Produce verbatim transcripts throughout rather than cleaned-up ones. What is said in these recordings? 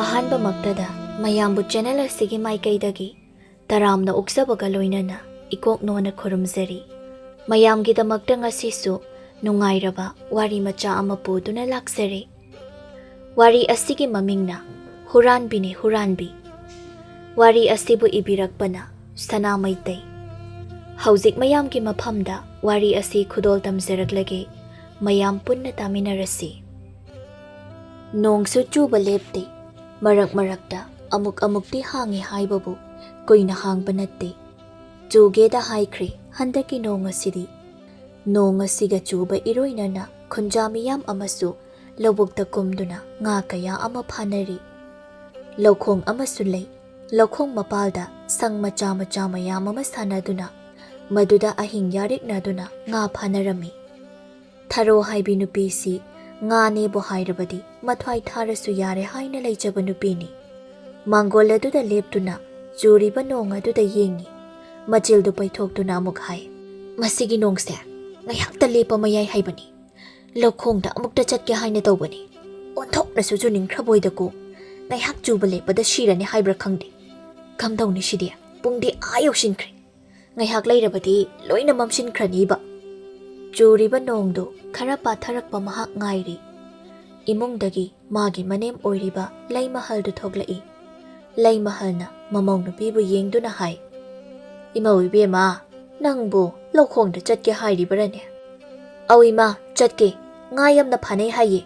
ꯑꯍꯥꯟꯕꯃꯛꯇꯗ ꯃꯌꯥꯝꯕꯨ ꯆꯦꯅꯦꯜ ꯑꯁꯤꯒꯤ ꯃꯥꯏꯀꯩꯗꯒꯤ ꯇꯔꯥꯝꯅ ꯑꯣꯛꯆꯕꯒ ꯂꯣꯏꯅꯅ ꯏꯀꯣꯛ ꯅꯣꯟꯅ ꯈꯨꯔꯨꯝꯖꯔꯤ꯫ ꯃꯌꯥꯝꯒꯤꯗꯃꯛꯇ ꯉꯁꯤꯁꯨ ꯅꯨꯡꯉꯥꯏꯔꯕ ꯋꯥꯔꯤ ꯃꯆꯥ ꯑꯃ ꯄꯨꯗꯨꯅ ꯂꯥꯛꯆꯔꯦ꯫ ꯋꯥꯔꯤ ꯑꯁꯤꯒꯤ ꯃꯃꯤꯡꯅ ꯍꯨꯔꯥꯟꯕꯤꯅꯤ ꯍꯨꯔꯥꯟꯕꯤ꯫ ꯋꯥꯔꯤ ꯑꯁꯤꯕꯨ ꯏꯕꯤꯔꯛꯄꯅ ꯁꯅꯥ ꯃꯩꯇꯩ꯫ ꯍꯧꯖꯤꯛ ꯃꯌꯥꯝꯒꯤ ꯃꯐꯝꯗ ꯋꯥꯔꯤ ꯑꯁꯤ ꯈꯨꯗꯣꯜ ꯇꯝꯖꯔꯛꯂꯒꯦ꯫ ꯃꯌꯥꯝ ꯄꯨꯟꯅ ꯇꯥꯃꯤꯟꯅꯔꯁꯤ꯫ ꯅꯣꯡꯁꯨ ꯆꯨꯕ ꯂꯦꯞꯇꯦ꯫ ꯃꯔꯛ ꯃꯔꯛꯇ ꯑꯃꯨꯛ ꯑꯃꯨꯛꯇꯤ ꯍꯥꯡꯉꯤ ꯍꯥꯏꯕꯕꯨ ꯀꯨꯏꯅ ꯍꯥꯡꯕ ꯅꯠꯇꯦ꯫ ꯆꯨꯒꯦꯗ ꯍꯥꯏꯈ꯭ꯔꯦ ꯍꯟꯗꯛꯀꯤ ꯅꯣꯡ ꯑꯁꯤꯗꯤ꯫ ꯅꯣꯡ ꯑꯁꯤꯒ ꯆꯨꯕ ꯏꯔꯣꯏꯅꯅ ꯈꯨꯟꯖꯥ ꯃꯤꯌꯥꯝ ꯑꯃꯁꯨ ꯂꯧꯕꯨꯛꯇ ꯀꯨꯝꯗꯨꯅ ꯉꯥ ꯀꯌꯥ ꯑꯃ ꯐꯥꯅꯔꯤ꯫ ꯂꯧꯈꯣꯡ ꯑꯃꯁꯨ ꯂꯩ꯫ ꯂꯧꯈꯣꯡ ꯃꯄꯥꯜꯗ ꯁꯪ ꯃꯆꯥ ꯃꯆꯥ ꯃꯌꯥꯝ ꯑꯃ ꯁꯥꯟꯅꯗꯨꯅ ꯃꯗꯨꯗ ꯑꯍꯤꯡ ꯌꯥꯔꯦꯛꯅꯗꯨꯅ ꯉꯥ ꯐꯥꯅꯔꯝꯃꯤ꯫ ꯊꯔꯣ ꯍꯥꯏꯕꯤ ꯅꯨꯄꯤꯁꯤ ꯉꯥꯅꯦꯕꯨ ꯍꯥꯏꯔꯕꯗꯤ ꯃꯊ꯭ꯋꯥꯏ ꯊꯥꯔꯁꯨ ꯌꯥꯔꯦ ꯍꯥꯏꯅ ꯂꯩꯖꯕ ꯅꯨꯄꯤꯅꯤ꯫ ꯃꯥꯡꯒꯣꯜ ꯑꯗꯨꯗ ꯂꯦꯞꯇꯨꯅ ꯆꯨꯔꯤꯕ ꯅꯣꯡ ꯑꯗꯨꯗ ꯌꯦꯡꯉꯤ꯫ ꯃꯆꯤꯜꯗꯨ ꯄꯩꯊꯣꯛꯇꯨꯅ ꯑꯃꯨꯛ ꯍꯥꯏ, "ꯃꯁꯤꯒꯤ ꯅꯣꯡꯁꯦ ꯉꯥꯏꯍꯥꯛꯇ ꯂꯦꯞꯄ ꯃꯌꯥꯏ ꯍꯥꯏꯕꯅꯤ꯫ ꯂꯧꯈꯣꯡꯗ ꯑꯃꯨꯛꯇ ꯆꯠꯀꯦ ꯍꯥꯏꯅ ꯇꯧꯕꯅꯤ꯫ ꯑꯣꯟꯊꯣꯛꯅꯁꯨ ꯆꯨꯅꯤꯡꯈ꯭ꯔꯕꯣꯏꯗꯀꯣ꯫ ꯉꯥꯏꯍꯥꯛ ꯆꯨꯕ ꯂꯦꯞꯄꯗ ꯁꯤꯔꯅꯤ ꯍꯥꯏꯕ꯭ꯔꯥ ꯈꯪꯗꯦ꯫ ꯀꯝꯗꯧꯅꯤ ꯁꯤꯗꯤ? ꯄꯨꯡꯗꯤ ꯑꯥ ꯌꯧꯁꯤꯟꯈ꯭ꯔꯦ꯫ ꯉꯥꯏꯍꯥꯛ ꯂꯩꯔꯕꯗꯤ ꯂꯣꯏꯅ ꯃꯝꯁꯤꯟꯈ꯭ꯔꯅꯤꯕ꯫" ꯆꯨꯔꯤꯕ ꯅꯣꯡꯗꯨ ꯈꯔ ꯄꯥꯊꯔꯛꯄ ꯃꯍꯥꯛ ꯉꯥꯏꯔꯤ꯫ ꯏꯃꯨꯡꯗꯒꯤ ꯃꯥꯒꯤ ꯃꯅꯦꯝ ꯑꯣꯏꯔꯤꯕ ꯂꯩꯃꯍꯜꯗꯨ ꯊꯣꯛꯂꯛꯏ꯫ ꯂꯩꯃꯍꯜꯅ ꯃꯃꯧ ꯅꯨꯄꯤꯕꯨ ꯌꯦꯡꯗꯨꯅ ꯍꯥꯏ, "ꯏꯃꯧ ꯏꯕꯦꯝꯃ, ꯅꯪꯕꯨ ꯂꯧꯈꯣꯡꯗ ꯆꯠꯀꯦ ꯍꯥꯏꯔꯤꯕꯔꯅꯦ?" "ꯑꯧ ꯏꯃꯥ, ꯆꯠꯀꯦ꯫ ꯉꯥ ꯌꯥꯝꯅ ꯐꯥꯅꯩ ꯍꯥꯏꯌꯦ꯫"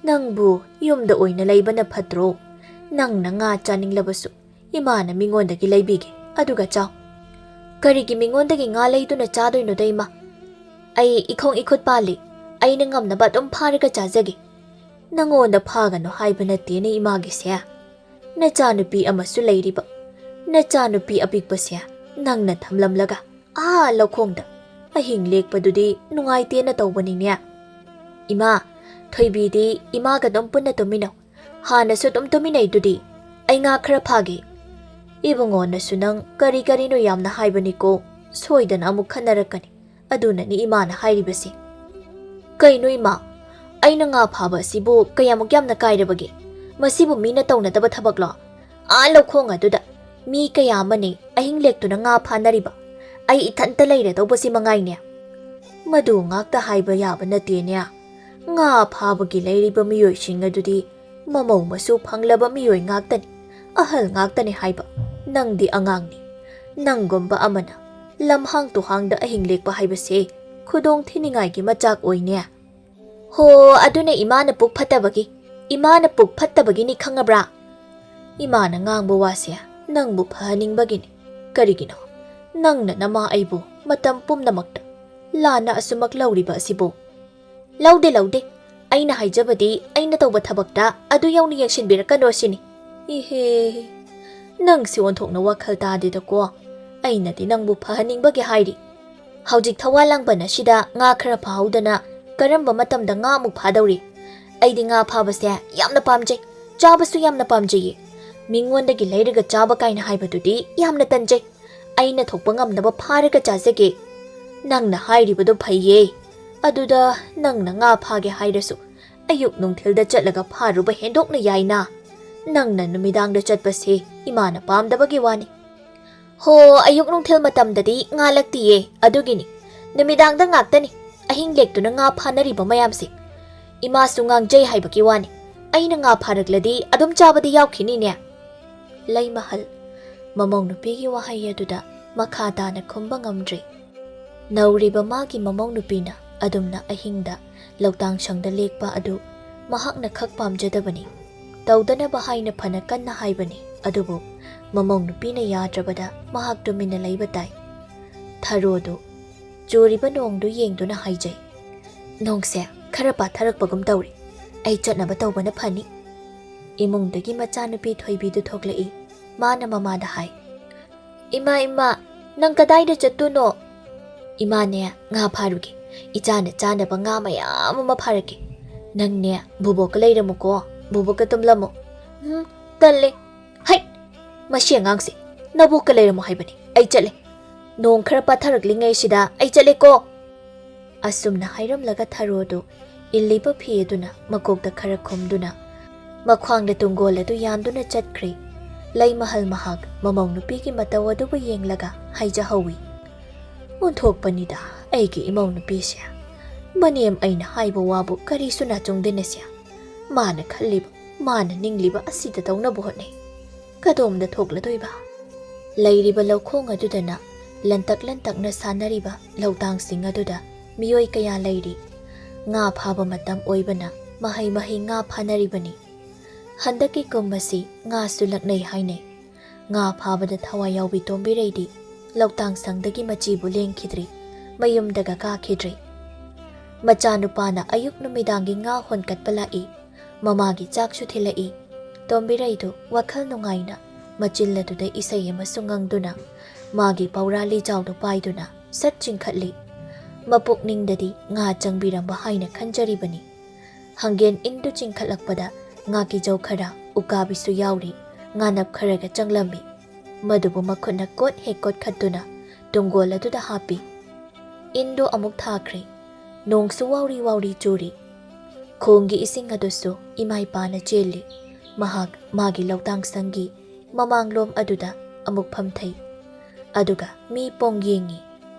"ꯅꯪꯕꯨ ꯌꯨꯝꯗ ꯑꯣꯏꯅ ꯂꯩꯕꯅ ꯐꯠꯇ꯭ꯔꯣ? ꯅꯪꯅ ꯉꯥ ꯆꯥꯅꯤꯡꯂꯕꯁꯨ ꯏꯃꯥꯅ ꯃꯤꯉꯣꯟꯗꯒꯤ ꯂꯩꯕꯤꯒꯦ, ꯑꯗꯨꯒ ꯆꯥꯎ꯫" "ꯀꯔꯤꯒꯤ ꯃꯤꯉꯣꯟꯗꯒꯤ ꯉꯥ ꯂꯩꯗꯨꯅ ꯆꯥꯗꯣꯏꯅꯣꯗ ꯏꯃꯥ? ꯑꯩ ꯏꯈꯣꯡ ꯏꯈꯨꯠ ꯄꯥꯜꯂꯤ꯫ ꯑꯩꯅ ꯉꯝꯅꯕ ꯑꯗꯨꯝ ꯐꯥꯔꯒ ꯆꯥꯖꯒꯦ꯫ ꯅꯪꯉꯣꯟꯗ ꯐꯥꯒꯅꯨ ꯍꯥꯏꯕ ꯅꯠꯇꯦꯅꯦ ꯏꯃꯥꯒꯤꯁꯦ꯫ ꯅꯆꯥꯅꯨꯄꯤ ꯑꯃꯁꯨ ꯂꯩꯔꯤꯕ꯫ ꯅꯆꯥꯅꯨꯄꯤ ꯑꯄꯤꯛꯄꯁꯦ ꯅꯪꯅ ꯊꯝꯂꯝꯂꯒ ꯑꯥ ꯂꯧꯈꯣꯡꯗ ꯑꯍꯤꯡ ꯂꯦꯛꯄꯗꯨꯗꯤ ꯅꯨꯡꯉꯥꯏꯇꯦꯅ ꯇꯧꯕꯅꯤꯅꯦ꯫" "ꯏꯃꯥ, ꯊꯣꯏꯕꯤꯗꯤ ꯏꯃꯥꯒ ꯑꯗꯨꯝ ꯄꯨꯟꯅ ꯇꯨꯝꯃꯤꯟꯅꯧ꯫ ꯍꯥꯟꯅꯁꯨ ꯑꯗꯨꯝ ꯇꯨꯝꯃꯤꯟꯅꯩꯗꯨꯗꯤ꯫ ꯑꯩ ꯉꯥ ꯈꯔ ꯐꯥꯒꯦ꯫" "ꯏꯕꯨꯡꯉꯣꯅꯁꯨ ꯅꯪ ꯀꯔꯤ ꯀꯔꯤꯅꯣ ꯌꯥꯝꯅ ꯍꯥꯏꯕꯅꯤꯀꯣ꯫ ꯁꯣꯏꯗꯅ ꯑꯃꯨꯛ ꯈꯠꯅꯔꯛꯀꯅꯤ꯫ ꯑꯗꯨꯅꯅꯤ ꯏꯃꯥꯅ ꯍꯥꯏꯔꯤꯕꯁꯦ꯫" "ꯀꯩꯅꯣ ꯏꯃꯥ? ꯑꯩꯅ ꯉꯥ ꯐꯥꯕ ꯑꯁꯤꯕꯨ ꯀꯌꯥꯃꯨꯛ ꯌꯥꯝꯅ ꯀꯥꯏꯔꯕꯒꯦ? "ꯃꯁꯤꯕꯨ ꯃꯤꯅ ꯇꯧꯅꯗꯕ ꯊꯕꯛꯂꯣ? ꯑꯥ ꯂꯧꯈꯣꯡ ꯑꯗꯨꯗ ꯃꯤ ꯀꯌꯥ ꯑꯃꯅꯤ ꯑꯍꯤꯡ ꯂꯦꯛꯇꯨꯅ ꯉꯥ ꯐꯥꯅꯔꯤꯕ꯫ ꯑꯩ ꯏꯊꯟꯇ ꯂꯩꯔꯗꯧꯕꯁꯤ ꯃꯉꯥꯏꯅꯦ꯫" ꯃꯗꯨ ꯉꯥꯛꯇ ꯍꯥꯏꯕ ꯌꯥꯕ ꯅꯠꯇꯦꯅꯦ꯫ ꯉꯥ ꯐꯥꯕꯒꯤ ꯂꯩꯔꯤꯕ ꯃꯤꯑꯣꯏꯁꯤꯡ ꯑꯗꯨꯗꯤ ꯃꯃꯧ ꯃꯁꯨ ꯐꯪꯂꯕ ꯃꯤꯑꯣꯏ ꯉꯥꯛꯇꯅꯤ, ꯑꯍꯜ ꯉꯥꯛꯇꯅꯤ ꯍꯥꯏꯕ꯫ ꯅꯪꯗꯤ ꯑꯉꯥꯡꯅꯤ꯫ ꯅꯪꯒꯨꯝꯕ ꯑꯃꯅ ꯂꯝꯍꯥꯡ ꯇꯨꯍꯥꯡꯗ ꯑꯍꯤꯡ ꯂꯦꯛꯄ ꯍꯥꯏꯕꯁꯦ ꯈꯨꯗꯣꯡ ꯊꯤꯅꯤꯡꯉꯥꯏꯒꯤ ꯃꯆꯥꯛ ꯑꯣꯏꯅꯦ꯫ ꯍꯣ, ꯑꯗꯨꯅ ꯏꯃꯥꯅ ꯄꯨꯛ ꯐꯠꯇꯕꯒꯤ, ꯏꯃꯥꯅ ꯄꯨꯛ ꯐꯠꯇꯕꯒꯤꯅꯤ, ꯈꯪꯉꯕ꯭ꯔꯥ? ꯏꯃꯥꯅ ꯉꯥꯡꯕ ꯋꯥꯁꯦ ꯅꯪꯕꯨ ꯐꯍꯟꯅꯤꯡꯕꯒꯤꯅꯤ꯫ ꯀꯔꯤꯒꯤꯅꯣ ꯅꯪꯅ ꯅꯃꯥ ꯑꯩꯕꯨ ꯃꯇꯝ ꯄꯨꯝꯅꯃꯛꯇ ꯂꯥꯟꯅ ꯑꯁꯨꯃꯛ ꯂꯧꯔꯤꯕ ꯑꯁꯤꯕꯨ? ꯂꯧꯗꯦ, ꯂꯧꯗꯦ꯫ ꯑꯩꯅ ꯍꯥꯏꯖꯕꯗꯤ ꯑꯩꯅ ꯇꯧꯕ ꯊꯕꯛꯇ ꯑꯗꯨ ꯌꯧꯅ ꯌꯦꯡꯁꯤꯟꯕꯤꯔꯛꯀꯅꯣ ꯁꯤꯅꯤ꯫ ꯏꯍꯦ, ꯅꯪꯁꯤ ꯑꯣꯟꯊꯣꯛꯅ ꯋꯥꯈꯜ ꯇꯥꯗꯦꯗꯀꯣ꯫ ꯑꯩꯅꯗꯤ ꯅꯪꯕꯨ ꯐꯍꯟꯅꯤꯡꯕꯒꯤ ꯍꯥꯏꯔꯤ꯫ ꯍꯧꯖꯤꯛ ꯊꯋꯥ ꯂꯥꯡꯕꯟ ꯑꯁꯤꯗ ꯉꯥ ꯈꯔ ꯐꯥꯍꯧꯗꯅ ꯀꯔꯝꯕ ꯃꯇꯝꯗ ꯉꯥ ꯑꯃꯨꯛ ꯐꯥꯗꯧꯔꯤ? ꯑꯩꯗꯤ ꯉꯥ ꯐꯥꯕꯁꯦ ꯌꯥꯝꯅ ꯄꯥꯝꯖꯩ, ꯆꯥꯕꯁꯨ ꯌꯥꯝꯅ ꯄꯥꯝꯖꯩꯌꯦ꯫ ꯃꯤꯉꯣꯟꯗꯒꯤ ꯂꯩꯔꯒ ꯆꯥꯕ ꯀꯥꯏꯅ ꯍꯥꯏꯕꯗꯨꯗꯤ ꯌꯥꯝꯅ ꯇꯟꯖꯩ꯫ ꯑꯩꯅ ꯊꯣꯛꯄ ꯉꯝꯅꯕ ꯐꯥꯔꯒ ꯆꯥꯖꯒꯦ꯫ ꯅꯪꯅ ꯍꯥꯏꯔꯤꯕꯗꯨ ꯐꯩꯌꯦ꯫ ꯑꯗꯨꯗ ꯅꯪꯅ ꯉꯥ ꯐꯥꯒꯦ ꯍꯥꯏꯔꯁꯨ ꯑꯌꯨꯛ ꯅꯨꯡꯊꯤꯜꯗ ꯆꯠꯂꯒ ꯐꯥꯔꯨꯕ ꯍꯦꯟꯗꯣꯛꯅ ꯌꯥꯏꯅ꯫ ꯅꯪꯅ ꯅꯨꯃꯤꯗꯥꯡꯗ ꯆꯠꯄꯁꯦ ꯏꯃꯥꯅ ꯄꯥꯝꯗꯕꯒꯤ ꯋꯥꯅꯤ꯫ ꯍꯣ, ꯑꯌꯨꯛ ꯅꯨꯡꯊꯤꯜ ꯃꯇꯝꯗꯗꯤ ꯉꯥ ꯂꯛꯇꯤꯌꯦ, ꯑꯗꯨꯒꯤꯅꯤ꯫ ꯅꯨꯃꯤꯗꯥꯡꯗ ꯉꯥꯛꯇꯅꯤ ꯑꯍꯤꯡ ꯂꯦꯛꯇꯨꯅ ꯉꯥ ꯐꯥꯅꯔꯤꯕ ꯃꯌꯥꯝꯁꯦ꯫ ꯏꯃꯥꯁꯨ ꯉꯥꯡꯖꯩ ꯍꯥꯏꯕꯒꯤ ꯋꯥꯅꯤ꯫ ꯑꯩꯅ ꯉꯥ ꯐꯥꯔꯛꯂꯗꯤ ꯑꯗꯨꯝ ꯆꯥꯕꯗꯤ ꯌꯥꯎꯈꯤꯅꯤꯅꯦ꯫ ꯂꯩꯃꯍꯜ ꯃꯃꯧ ꯅꯨꯄꯤꯒꯤ ꯋꯥꯍꯩ ꯑꯗꯨꯗ ꯃꯈꯥ ꯇꯥꯅ ꯈꯨꯝꯕ ꯉꯝꯗ꯭ꯔꯦ꯫ ꯅꯧꯔꯤꯕ ꯃꯥꯒꯤ ꯃꯃꯧ ꯅꯨꯄꯤꯅ ꯑꯗꯨꯝꯅ ꯑꯍꯤꯡꯗ ꯂꯧꯇꯥꯡ ꯁꯪꯗ ꯂꯦꯛꯄ ꯑꯗꯨ ꯃꯍꯥꯛꯅ ꯈꯛ ꯄꯥꯝꯖꯗꯕꯅꯤ꯫ ꯇꯧꯗꯅꯕ ꯍꯥꯏꯅ ꯐꯅ ꯀꯟꯅ ꯍꯥꯏꯕꯅꯤ, ꯑꯗꯨꯕꯨ ꯃꯃꯧ ꯅꯨꯄꯤꯅ ꯌꯥꯗ꯭ꯔꯕꯗ ꯃꯍꯥꯛ ꯇꯨꯃꯤꯟꯅ ꯂꯩꯕ ꯇꯥꯏ꯫ ꯊꯔꯣꯗꯨ ꯆꯨꯔꯤꯕ ꯅꯣꯡꯗꯨ ꯌꯦꯡꯗꯨꯅ ꯍꯥꯏꯖꯩ, "ꯅꯣꯡꯁꯦ ꯈꯔ ꯄꯥꯊꯔꯛꯄꯒꯨꯝ ꯇꯧꯔꯤ꯫ ꯑꯩ ꯆꯠꯅꯕ ꯇꯧꯕꯅ ꯐꯅꯤ꯫" ꯏꯃꯨꯡꯗꯒꯤ ꯃꯆꯥꯅꯨꯄꯤ ꯊꯣꯏꯕꯤꯗꯨ ꯊꯣꯛꯂꯛꯏ꯫ ꯃꯥꯅ ꯃꯃꯥꯗ ꯍꯥꯏ, "ꯏꯃꯥ, ꯏꯃꯥ, ꯅꯪ ꯀꯗꯥꯏꯗ ꯆꯠꯇꯣꯏꯅꯣ?" "ꯏꯃꯥꯅꯦ, ꯉꯥ ꯐꯥꯔꯨꯒꯦ꯫ ꯏꯆꯥꯅ ꯆꯥꯅꯕ ꯉꯥ ꯃꯌꯥꯝ ꯑꯃ ꯐꯥꯔꯛꯀꯦ꯫ ꯅꯪꯅꯦ ꯕꯨꯕꯣꯛꯀ ꯂꯩꯔꯝꯃꯨꯀꯣ, ꯕꯨꯕꯣꯛꯀ ꯇꯨꯝꯂꯝꯃꯨ꯫" "ꯎꯝ, ꯇꯜꯂꯦ꯫" "ꯍꯩꯠ! ꯃꯁꯤ ꯑꯉꯥꯡꯁꯦ, ꯅꯕꯣꯛꯀ ꯂꯩꯔꯝꯃꯨ ꯍꯥꯏꯕꯅꯤ, ꯑꯩ ꯆꯠꯂꯦ꯫ ꯅꯣꯡ ꯈꯔ ꯄꯥꯊꯔꯛꯂꯤꯉꯩꯁꯤꯗ ꯑꯩ ꯆꯠꯂꯦꯀꯣ꯫" ꯑꯁꯨꯝꯅ ꯍꯥꯏꯔꯝꯂꯒ ꯊꯔꯣꯗꯨ ꯏꯜꯂꯤꯕ ꯐꯤ ꯑꯗꯨꯅ ꯃꯀꯣꯛꯇ ꯈꯔ ꯈꯨꯝꯗꯨꯅ ꯃꯈ꯭ꯋꯥꯡꯗ ꯇꯨꯡꯒꯣꯜ ꯑꯗꯨ ꯌꯥꯟꯗꯨꯅ ꯆꯠꯈ꯭ꯔꯦ꯫ ꯂꯩꯃꯍꯜ ꯃꯍꯥꯛ ꯃꯃꯧ ꯅꯨꯄꯤꯒꯤ ꯃꯇꯧ ꯑꯗꯨꯕꯨ ꯌꯦꯡꯂꯒ ꯍꯥꯏꯖꯍꯧꯏ, "ꯑꯣꯟꯊꯣꯛꯄꯅꯤꯗ ꯑꯩꯒꯤ ꯏꯃꯧ ꯅꯨꯄꯤꯁꯦ꯫ ꯃꯅꯦꯝ ꯑꯩꯅ ꯍꯥꯏꯕ ꯋꯥꯕꯨ ꯀꯔꯤꯁꯨ ꯅꯥꯆꯨꯡꯗꯦꯅꯦꯁꯦ꯫ ꯃꯥꯅ ꯈꯜꯂꯤꯕ, ꯃꯥꯅ ꯅꯤꯡꯂꯤꯕ ꯑꯁꯤꯗ ꯇꯧꯅꯕ ꯍꯣꯠꯅꯩ꯫ ꯀꯗꯣꯝꯗ ꯊꯣꯛꯂꯗꯣꯏꯕ?" ꯂꯩꯔꯤꯕ ꯂꯧꯈꯣꯡ ꯑꯗꯨꯗꯅ ꯂꯟꯇꯛ ꯂꯟꯇꯛꯅ ꯁꯥꯟꯅꯔꯤꯕ ꯂꯧꯇꯥꯡꯁꯤꯡ ꯑꯗꯨꯗ ꯃꯤꯑꯣꯏ ꯀꯌꯥ ꯂꯩꯔꯤ꯫ ꯉꯥ ꯐꯥꯕ ꯃꯇꯝ ꯑꯣꯏꯕꯅ ꯃꯍꯩ ꯃꯍꯩ ꯉꯥ ꯐꯥꯅꯔꯤꯕꯅꯤ꯫ ꯍꯟꯗꯛꯀꯤ ꯀꯨꯝ ꯑꯁꯤ ꯉꯥꯁꯨ ꯂꯛꯅꯩ ꯍꯥꯏꯅꯩ꯫ ꯉꯥ ꯐꯥꯕꯗ ꯊꯋꯥꯏ ꯌꯥꯎꯕꯤ ꯇꯣꯝꯕꯤꯔꯩꯗꯤ ꯂꯧꯇꯥꯡ ꯁꯪꯗꯒꯤ ꯃꯆꯤꯕꯨ ꯂꯦꯡꯈꯤꯗ꯭ꯔꯤ, ꯃꯌꯨꯝꯗꯒ ꯀꯥꯈꯤꯗ꯭ꯔꯤ꯫ ꯃꯆꯥꯅꯨꯄꯥꯅ ꯑꯌꯨꯛ ꯅꯨꯃꯤꯗꯥꯡꯒꯤ ꯉꯥ ꯍꯣꯟꯀꯠꯄ ꯂꯥꯛꯏ꯫ ꯃꯃꯥꯒꯤ ꯆꯥꯛꯁꯨ ꯊꯤꯜꯂꯛꯏ꯫ ꯇꯣꯝꯕꯤꯔꯩꯗꯨ ꯋꯥꯈꯜ ꯅꯨꯡꯉꯥꯏꯅ ꯃꯆꯤꯜ ꯑꯗꯨꯗ ꯏꯁꯩ ꯑꯃꯁꯨ ꯉꯪꯗꯨꯅ ꯃꯥꯒꯤ ꯄꯧꯔꯥ ꯂꯤꯖꯥꯎꯗꯨ ꯄꯥꯏꯗꯨꯅ ꯁꯠ ꯆꯤꯡꯈꯠꯂꯤ꯫ ꯃꯄꯨꯛꯅꯤꯡꯗꯗꯤ ꯉꯥ ꯆꯪꯕꯤꯔꯝꯕ ꯍꯥꯏꯅ ꯈꯟꯖꯔꯤꯕꯅꯤ꯫ ꯍꯪꯒꯦꯟ ꯏꯟꯗꯨ ꯆꯤꯡꯈꯠꯂꯛꯄꯗ ꯉꯥꯀꯤꯖꯧ ꯈꯔ, ꯎꯀꯥꯕꯤꯁꯨ ꯌꯥꯎꯔꯤ, ꯉꯥꯅꯞ ꯈꯔꯒ ꯆꯪꯂꯝꯃꯤ꯫ ꯃꯗꯨꯕꯨ ꯃꯈꯨꯠꯅ ꯀꯣꯠ ꯍꯦꯛ ꯀꯣꯠꯈꯠꯇꯨꯅ ꯇꯨꯡꯒꯣꯜ ꯑꯗꯨꯗ ꯍꯥꯞꯄꯤ꯫ ꯏꯟꯗꯨ ꯑꯃꯨꯛ ꯊꯥꯈ꯭ꯔꯦ꯫ ꯅꯣꯡꯁꯨ ꯋꯥꯎꯔꯤ ꯋꯥꯎꯔꯤ ꯆꯨꯔꯤ꯫ ꯈꯣꯡꯒꯤ ꯏꯁꯤꯡ ꯑꯗꯨꯁꯨ ꯏꯃꯥ ꯏꯄꯥꯅ ꯆꯦꯜꯂꯤ꯫ ꯃꯍꯥꯛ ꯃꯥꯒꯤ ꯂꯧꯇꯥꯡ ꯁꯪꯒꯤ ꯃꯃꯥꯡꯂꯣꯝ ꯑꯗꯨꯗ ꯑꯃꯨꯛ ꯐꯝꯊꯩ꯫ ꯑꯗꯨꯒ ꯃꯤ ꯄꯣꯡ ꯌꯦꯡꯉꯤ꯫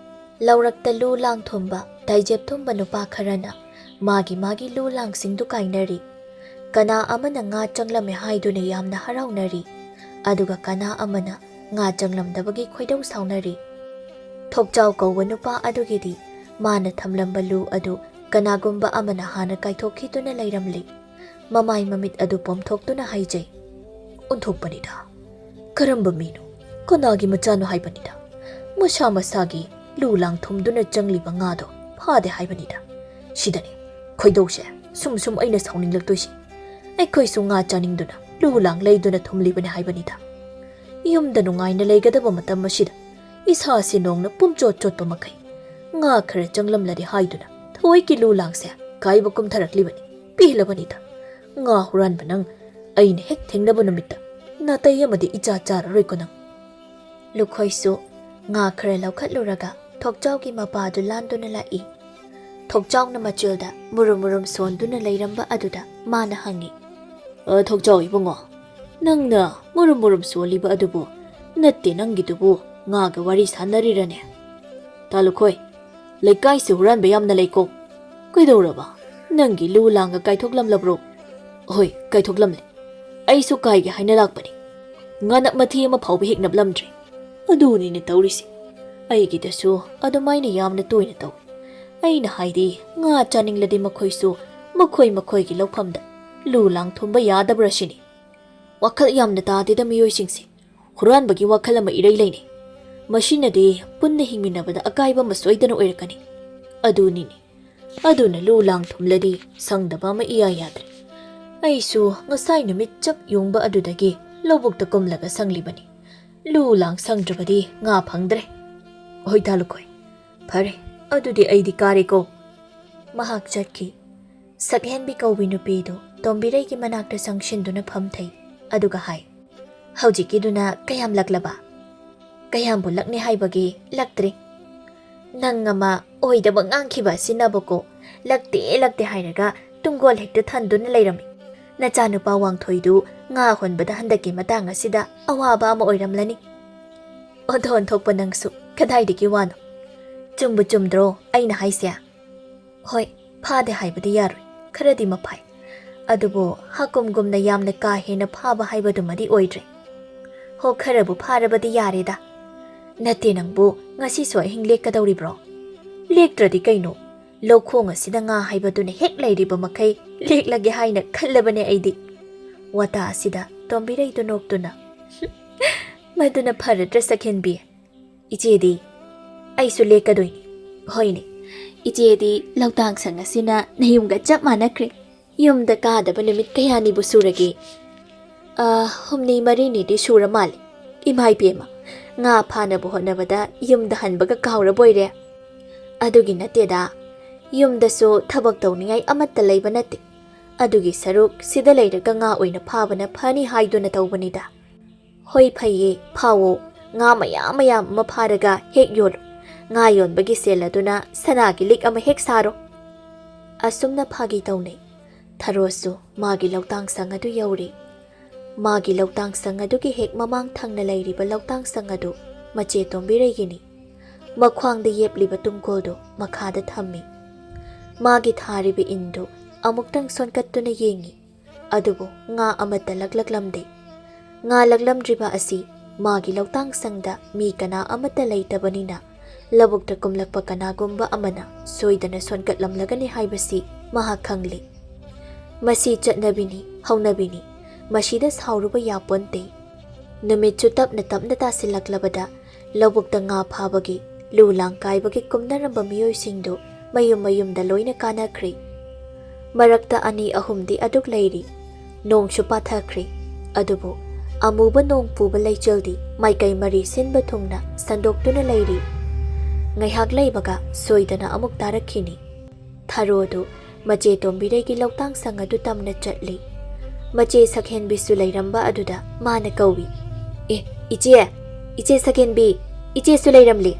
ꯂꯧꯔꯛꯇ ꯂꯨ ꯂꯥꯡ ꯊꯨꯝꯕ, ꯇꯥꯏꯖꯦꯞ ꯊꯨꯝꯕ ꯅꯨꯄꯥ ꯈꯔꯅ ꯃꯥꯒꯤ ꯃꯥꯒꯤ ꯂꯨ ꯂꯥꯡꯁꯤꯡꯗꯨ ꯀꯥꯏꯅꯔꯤ꯫ ꯀꯅꯥ ꯑꯃꯅ ꯉꯥ ꯆꯪꯂꯝꯃꯦ ꯍꯥꯏꯗꯨꯅ ꯌꯥꯝꯅ ꯍꯔꯥꯎꯅꯔꯤ, ꯑꯗꯨꯒ ꯀꯅꯥ ꯑꯃꯅ ꯉꯥ ꯆꯪꯂꯝꯗꯕꯒꯤ ꯈꯣꯏꯗꯧ ꯁꯥꯎꯅꯔꯤ꯫ ꯊꯣꯛꯆꯥꯎ ꯀꯧꯕ ꯅꯨꯄꯥ ꯑꯗꯨꯒꯤꯗꯤ ꯃꯥꯅ ꯊꯝꯂꯝꯕ ꯂꯨ ꯑꯗꯨ ꯀꯅꯥꯒꯨꯝꯕ ꯑꯃꯅ ꯍꯥꯟꯅ ꯀꯥꯏꯊꯣꯛꯈꯤꯗꯨꯅ ꯂꯩꯔꯝꯂꯤ꯫ ꯃꯃꯥꯏ ꯃꯃꯤꯠ ꯑꯗꯨ ꯄꯣꯝꯊꯣꯛꯇꯨꯅ ꯍꯥꯏꯖꯩ, "ꯑꯣꯟꯊꯣꯛꯄꯅꯤꯗ꯫ ꯀꯔꯝꯕ ꯃꯤꯅꯣ? ꯀꯅꯥꯒꯤ ꯃꯆꯥꯅꯣ ꯍꯥꯏꯕꯅꯤꯗ? ꯃꯁꯥ ꯃꯁꯥꯒꯤ ꯂꯨ ꯂꯥꯡ ꯊꯨꯝꯗꯨꯅ ꯆꯪꯂꯤꯕ ꯉꯥꯗꯣ ꯐꯥꯗꯦ ꯍꯥꯏꯕꯅꯤꯗ꯫ ꯁꯤꯗꯅꯦ ꯈꯣꯏꯗꯧꯁꯦ ꯁꯨꯝ ꯁꯨꯝ ꯑꯩꯅ ꯁꯥꯎꯅꯤꯡꯂꯛꯇꯣꯏꯁꯦ꯫ ꯑꯩꯈꯣꯏꯁꯨ ꯉꯥ ꯆꯥꯅꯤꯡꯗꯨꯅ ꯂꯨ ꯂꯥꯡ ꯂꯩꯗꯨꯅ ꯊꯨꯝꯂꯤꯕꯅꯤ ꯍꯥꯏꯕꯅꯤꯗ꯫ ꯌꯨꯝꯗ ꯅꯨꯡꯉꯥꯏꯅ ꯂꯩꯒꯗꯕ ꯃꯇꯝ ꯑꯁꯤꯗ ꯏꯁꯥꯁꯦ ꯅꯣꯡꯅ ꯄꯨꯝꯆꯣꯠ ꯆꯣꯠꯄ ꯃꯈꯩ ꯉꯥ ꯈꯔ ꯆꯪꯂꯝꯂꯗꯤ ꯍꯥꯏꯗꯨꯅ ꯊꯑꯣꯏꯒꯤ ꯂꯨ ꯂꯥꯡꯁꯦ ꯀꯥꯏꯕ ꯀꯨꯝꯊꯔꯛꯂꯤꯕꯅꯤ꯫ ꯄꯦꯜꯂꯕꯅꯤꯗ꯫ ꯉꯥ ꯍꯨꯔꯥꯟꯕ ꯅꯪ ꯑꯩꯅ ꯍꯦꯛ ꯊꯦꯡꯅꯕ ꯅꯨꯃꯤꯠꯇ ꯅꯥꯇꯩ ꯑꯃꯗꯤ ꯏꯆꯥ ꯆꯥꯔꯔꯣꯏꯀꯣ ꯅꯪ꯫" ꯂꯨꯈꯣꯏꯁꯨ ꯉꯥ ꯈꯔ ꯂꯧꯈꯠꯂꯨꯔꯒ ꯊꯣꯛꯆꯥꯎꯒꯤ ꯃꯄꯥꯗꯨ ꯂꯥꯟꯗꯨꯅ ꯂꯥꯛꯏ꯫ ꯊꯣꯛꯆꯥꯎꯅ ꯃꯆꯤꯜꯗ ꯃꯨꯔꯨꯝ ꯃꯨꯔꯨꯝ ꯁꯣꯟꯗꯨꯅ ꯂꯩꯔꯝꯕ ꯑꯗꯨꯗ ꯃꯥꯅ ꯍꯪꯉꯤ, ꯑ, ꯊꯣꯛꯆꯥꯎ ꯏꯕꯨꯡꯉꯣ, ꯅꯪꯅ ꯃꯨꯔꯨꯝ ꯃꯨꯔꯨꯝ ꯁꯣꯜꯂꯤꯕ ꯑꯗꯨꯕꯨ ꯅꯠꯇꯦ, ꯅꯪꯒꯤꯗꯨꯕꯨ ꯉꯥꯒ ꯋꯥꯔꯤ ꯁꯥꯟꯅꯔꯤꯔꯅꯦ? ꯇꯥꯂꯨꯈꯣꯏ, ꯂꯩꯀꯥꯏꯁꯤ ꯍꯨꯔꯥꯟꯕ ꯌꯥꯝꯅ ꯂꯩꯀꯣ꯫ ꯀꯩꯗꯧꯔꯕ? ꯅꯪꯒꯤ ꯂꯨ ꯂꯥꯡꯒ ꯀꯥꯏꯊꯣꯛꯂꯝꯂꯕ꯭ꯔꯣ? ꯍꯣꯏ, ꯀꯥꯏꯊꯣꯛꯂꯝꯂꯦ꯫ ꯑꯩꯁꯨ ꯀꯥꯏꯒꯦ ꯍꯥꯏꯅ ꯂꯥꯛꯄꯅꯤ꯫ ꯉꯥꯅꯞ ꯃꯊꯤ ꯑꯃ ꯐꯥꯎꯕ ꯍꯦꯛ ꯅꯞꯂꯝꯗ꯭ꯔꯦ꯫ ꯑꯗꯨꯅꯤꯅꯦ ꯇꯧꯔꯤꯁꯦ꯫ ꯑꯩꯒꯤꯗꯁꯨ ꯑꯗꯨꯃꯥꯏꯅ ꯌꯥꯝꯅ ꯇꯣꯏꯅ ꯇꯧꯏ꯫ ꯑꯩꯅ ꯍꯥꯏꯗꯤ, ꯉꯥ ꯆꯥꯅꯤꯡꯂꯗꯤ ꯃꯈꯣꯏꯁꯨ ꯃꯈꯣꯏ ꯃꯈꯣꯏꯒꯤ ꯂꯧꯐꯝꯗ ꯂꯨ ꯂꯥꯡ ꯊꯨꯝꯕ ꯌꯥꯗꯕ꯭ꯔꯥ ꯁꯤꯅꯤ꯫ ꯋꯥꯈꯜ ꯌꯥꯝꯅ ꯇꯥꯗꯦꯗ ꯃꯤꯑꯣꯏꯁꯤꯡꯁꯦ꯫ ꯍꯨꯔꯥꯟꯕꯒꯤ ꯋꯥꯈꯜ ꯑꯃ ꯏꯔꯩ ꯂꯩꯅꯩ꯫ ꯃꯁꯤꯅꯗꯤ ꯄꯨꯟꯅ ꯍꯤꯡꯃꯤꯟꯅꯕꯗ ꯑꯀꯥꯏꯕ ꯑꯃ ꯁꯣꯏꯗꯅ ꯑꯣꯏꯔꯛꯀꯅꯤ꯫ ꯑꯗꯨꯅꯤꯅꯦ꯫ ꯑꯗꯨꯅ ꯂꯨ ꯂꯥꯡ ꯊꯨꯝꯂꯗꯤ ꯁꯪꯗꯕ ꯑꯃ ꯏꯌꯥ ꯌꯥꯗ꯭ꯔꯦ꯫ ꯑꯩꯁꯨ ꯉꯁꯥꯏ ꯅꯨꯃꯤꯠ ꯆꯞ ꯌꯨꯡꯕ ꯑꯗꯨꯗꯒꯤ ꯂꯧꯕꯨꯛꯇ ꯀꯨꯝꯂꯒ ꯁꯪꯂꯤꯕꯅꯤ꯫ ꯂꯨ ꯂꯥꯡ ꯁꯪꯗ꯭ꯔꯕꯗꯤ ꯉꯥ ꯐꯪꯗ꯭ꯔꯦ꯫ ꯍꯣꯏ ꯇꯥꯂꯨꯈꯣꯏ, ꯐꯔꯦ, ꯑꯗꯨꯗꯤ ꯑꯩꯗꯤ ꯀꯥꯔꯦꯀꯣ꯫ ꯃꯍꯥꯛ ꯆꯠꯈꯤ꯫ ꯁꯛꯍꯦꯟꯕꯤ ꯀꯧꯕꯤ ꯅꯨꯄꯤꯗꯨ ꯇꯣꯝꯕꯤꯔꯩꯒꯤ ꯃꯅꯥꯛꯇ ꯆꯪꯁꯤꯟꯗꯨꯅ ꯐꯝꯊꯩ, ꯑꯗꯨꯒ ꯍꯥꯏ, "ꯍꯧꯖꯤꯛꯀꯤꯗꯨꯅ ꯀꯌꯥꯝ ꯂꯛꯂꯕ? ꯀꯌꯥꯝꯕꯨ ꯂꯛꯅꯤ ꯍꯥꯏꯕꯒꯤ ꯂꯛꯇ꯭ꯔꯤ꯫ ꯅꯪ ꯑꯃ ꯑꯣꯏꯗꯕ ꯉꯥꯡꯈꯤꯕ ꯑꯁꯤꯅꯕꯀꯣ, ꯂꯛꯇꯦ ꯂꯛꯇꯦ ꯍꯥꯏꯔꯒ ꯇꯨꯡꯒꯣꯜ ꯍꯦꯛꯇ ꯊꯟꯗꯨꯅ ꯂꯩꯔꯝꯃꯤ꯫ ꯅꯆꯥꯅꯨꯄꯥ ꯋꯥꯡꯊꯣꯏꯗꯨ ꯉꯥ ꯍꯣꯟꯕꯗ ꯍꯟꯗꯛꯀꯤ ꯃꯇꯥꯡ ꯑꯁꯤꯗ ꯑꯋꯥꯕ ꯑꯃ ꯑꯣꯏꯔꯝꯂꯅꯤ꯫" "ꯑꯣꯟꯊꯣꯛ ꯑꯣꯟꯊꯣꯛꯄ ꯅꯪꯁꯨ, ꯀꯗꯥꯏꯗꯒꯤ ꯋꯥꯅꯣ? ꯆꯨꯝꯕꯨ ꯆꯨꯝꯗ꯭ꯔꯣ ꯑꯩꯅ ꯍꯥꯏꯁꯦ?" "ꯍꯣꯏ, ꯐꯥꯗꯦ ꯍꯥꯏꯕꯗꯤ ꯌꯥꯔꯣꯏ, ꯈꯔꯗꯤ ꯃꯐꯥꯏ꯫ ꯑꯗꯨꯕꯨ ꯍꯥꯀꯨꯝꯒꯨꯝꯅ ꯌꯥꯝꯅ ꯀꯥ ꯍꯦꯟꯅ ꯐꯥꯕ ꯍꯥꯏꯕꯗꯨꯃꯗꯤ ꯑꯣꯏꯗ꯭ꯔꯦ꯫ ꯍꯣ, ꯈꯔꯕꯨ ꯐꯥꯔꯕꯗꯤ ꯌꯥꯔꯦꯗ꯫ ꯅꯠꯇꯦ, ꯅꯪꯕꯨ ꯉꯁꯤꯁꯨ ꯑꯍꯤꯡ ꯂꯦꯛꯀꯗꯧꯔꯤꯕ꯭ꯔꯣ? ꯂꯦꯛꯇ꯭ꯔꯗꯤ ꯀꯩꯅꯣ? ꯂꯧꯈꯣꯡ ꯑꯁꯤꯗ ꯉꯥ ꯍꯥꯏꯕꯗꯨꯅ ꯍꯦꯛ ꯂꯩꯔꯤꯕ ꯃꯈꯩ ꯂꯦꯛꯂꯒꯦ ꯍꯥꯏꯅ ꯈꯜꯂꯕꯅꯦ ꯑꯩꯗꯤ꯫" ꯋꯥꯇꯥ ꯑꯁꯤꯗ ꯇꯣꯝꯕꯤꯔꯩꯗꯨ ꯅꯣꯛꯇꯨꯅ, "ꯃꯗꯨꯅ ꯐꯔꯗ꯭ꯔꯥ ꯁꯛꯍꯦꯟꯕꯤ? ꯏꯆꯦꯗꯤ?" "ꯑꯩꯁꯨ ꯂꯦꯛꯀꯗꯣꯏꯅꯤ꯫" "ꯍꯣꯏꯅꯦ, ꯏꯆꯦꯗꯤ ꯂꯧꯇꯥꯡ ꯁꯪ ꯑꯁꯤꯅ ꯅꯌꯨꯝꯒ ꯆꯞ ꯃꯥꯟꯅꯈ꯭ꯔꯦ꯫ ꯌꯨꯝꯗ ꯀꯥꯗꯕ ꯅꯨꯃꯤꯠ ꯀꯌꯥꯅꯤꯕꯨ ꯁꯨꯔꯒꯦ?" "ꯑ, ꯍꯨꯝꯅꯤ ꯃꯔꯤꯅꯤꯗꯤ ꯁꯨꯔ ꯃꯥꯜꯂꯦ꯫ ꯏꯃꯥ ꯏꯕꯦꯝꯃ, ꯉꯥ ꯐꯥꯅꯕ ꯍꯣꯠꯅꯕꯗ ꯌꯨꯝꯗ ꯍꯟꯕꯒ ꯀꯥꯎꯔꯕꯣꯏꯔꯦ?" "ꯑꯗꯨꯒꯤ ꯅꯠꯇꯦꯗ, ꯌꯨꯝꯗꯁꯨ ꯊꯕꯛ ꯇꯧꯅꯤꯡꯉꯥꯏ ꯑꯃꯠꯇ ꯂꯩꯕ ꯅꯠꯇꯦ꯫ ꯑꯗꯨꯒꯤ ꯁꯔꯨꯛ ꯁꯤꯗ ꯂꯩꯔꯒ ꯉꯥ ꯑꯣꯏꯅ ꯐꯥꯕꯅ ꯐꯅꯤ ꯍꯥꯏꯗꯨꯅ ꯇꯧꯕꯅꯤꯗ꯫" "ꯍꯣꯏ, ꯐꯩꯌꯦ, ꯐꯥꯋꯣ꯫ ꯉꯥ ꯃꯌꯥꯝ ꯃꯌꯥꯝ ꯑꯃ ꯐꯥꯔꯒ ꯍꯦꯛ ꯌꯣꯜꯂꯨ꯫ ꯉꯥ ꯌꯣꯟꯕꯒꯤ ꯁꯦꯜ ꯑꯗꯨꯅ ꯁꯅꯥꯒꯤ ꯂꯤꯛ ꯑꯃ ꯍꯦꯛ ꯁꯥꯔꯣ꯫" ꯑꯁꯨꯝꯅ ꯐꯥꯒꯤ ꯇꯧꯅꯩ꯫ ꯊꯔꯣꯁꯨ ꯃꯥꯒꯤ ꯂꯧꯇꯥꯡ ꯁꯪ ꯑꯗꯨ ꯌꯧꯔꯦ꯫ ꯃꯥꯒꯤ ꯂꯧꯇꯥꯡ ꯁꯪ ꯑꯗꯨꯒꯤ ꯍꯦꯛ ꯃꯃꯥꯡ ꯊꯪꯅ ꯂꯩꯔꯤꯕ ꯂꯧꯇꯥꯡ ꯁꯪ ꯑꯗꯨ ꯃꯆꯦ ꯇꯣꯝꯕꯤꯔꯩꯒꯤꯅꯤ꯫ ꯃꯈ꯭ꯋꯥꯡꯗ ꯌꯦꯞꯂꯤꯕ ꯇꯨꯡꯒꯣꯜꯗꯨ ꯃꯈꯥꯗ ꯊꯝꯃꯤ꯫ ꯃꯥꯒꯤ ꯊꯥꯔꯤꯕ ꯏꯟꯗꯨ ꯑꯃꯨꯛꯇꯪ ꯁꯣꯟꯀꯠꯇꯨꯅ ꯌꯦꯡꯉꯤ꯫ ꯑꯗꯨꯕꯨ ꯉꯥ ꯑꯃꯠꯇ ꯂꯛꯂꯛꯂꯝꯗꯦ꯫ ꯉꯥ ꯂꯛꯂꯝꯗ꯭ꯔꯤꯕ ꯑꯁꯤ ꯃꯥꯒꯤ ꯂꯧꯇꯥꯡ ꯁꯪꯗ ꯃꯤ ꯀꯅꯥ ꯑꯃꯠꯇ ꯂꯩꯇꯕꯅꯤꯅ, ꯂꯧꯕꯨꯛꯇ ꯀꯨꯝꯂꯛꯄ ꯀꯅꯥꯒꯨꯝꯕ ꯑꯃꯅ ꯁꯣꯏꯗꯅ ꯁꯣꯟꯀꯠꯂꯝꯂꯒꯅꯤ ꯍꯥꯏꯕꯁꯤ ꯃꯍꯥꯛ ꯈꯪꯂꯤ꯫ ꯃꯁꯤ ꯆꯠꯅꯕꯤꯅꯤ, ꯍꯧꯅꯕꯤꯅꯤ꯫ ꯃꯁꯤꯗ ꯁꯥꯎꯔꯨꯕ ꯌꯥꯄꯣꯟꯇꯦ꯫ ꯅꯨꯃꯤꯠꯁꯨ ꯇꯞꯅ ꯇꯞꯅ ꯇꯥꯁꯤꯜꯂꯛꯂꯕꯗ ꯂꯧꯕꯨꯛꯇ ꯉꯥ ꯐꯥꯕꯒꯤ, ꯂꯨ ꯂꯥꯡ ꯀꯥꯏꯕꯒꯤ ꯀꯨꯝꯅꯔꯝꯕ ꯃꯤꯑꯣꯏꯁꯤꯡꯗꯨ ꯃꯌꯨꯝ ꯃꯌꯨꯝꯗ ꯂꯣꯏꯅ ꯀꯥꯅꯈ꯭ꯔꯦ꯫ ꯃꯔꯛꯇ ꯑꯅꯤ ꯑꯍꯨꯝꯗꯤ ꯑꯗꯨꯛ ꯂꯩꯔꯤ꯫ ꯅꯣꯡꯁꯨ ꯄꯥꯊꯈ꯭ꯔꯦ꯫ ꯑꯗꯨꯕꯨ ꯑꯃꯨꯕ ꯅꯣꯡ ꯄꯨꯕ ꯂꯩꯆꯤꯜꯗꯤ ꯃꯥꯏꯀꯩ ꯃꯔꯤ ꯁꯤꯟꯕ ꯊꯨꯡꯅ ꯁꯟꯗꯣꯛꯇꯨꯅ ꯂꯩꯔꯤ꯫ ꯉꯥꯏꯍꯥꯛ ꯂꯩꯕꯒ ꯁꯣꯏꯗꯅ ꯑꯃꯨꯛ ꯇꯥꯔꯛꯈꯤꯅꯤ꯫ ꯊꯔꯣꯗꯨ ꯃꯆꯦ ꯇꯣꯝꯕꯤꯔꯩꯒꯤ ꯂꯧꯇꯥꯡ ꯁꯪ ꯑꯗꯨ ꯇꯝꯅ ꯆꯠꯂꯤ꯫ ꯃꯆꯦ ꯁꯛꯍꯦꯟꯕꯤꯁꯨ ꯂꯩꯔꯝꯕ ꯑꯗꯨꯗ ꯃꯥꯅ ꯀꯧꯏ, "ꯑꯦ, ꯏꯆꯦ, ꯏꯆꯦ ꯁꯛꯍꯦꯟꯕꯤ, ꯏꯆꯦꯁꯨ ꯂꯩꯔꯝꯂꯦ꯫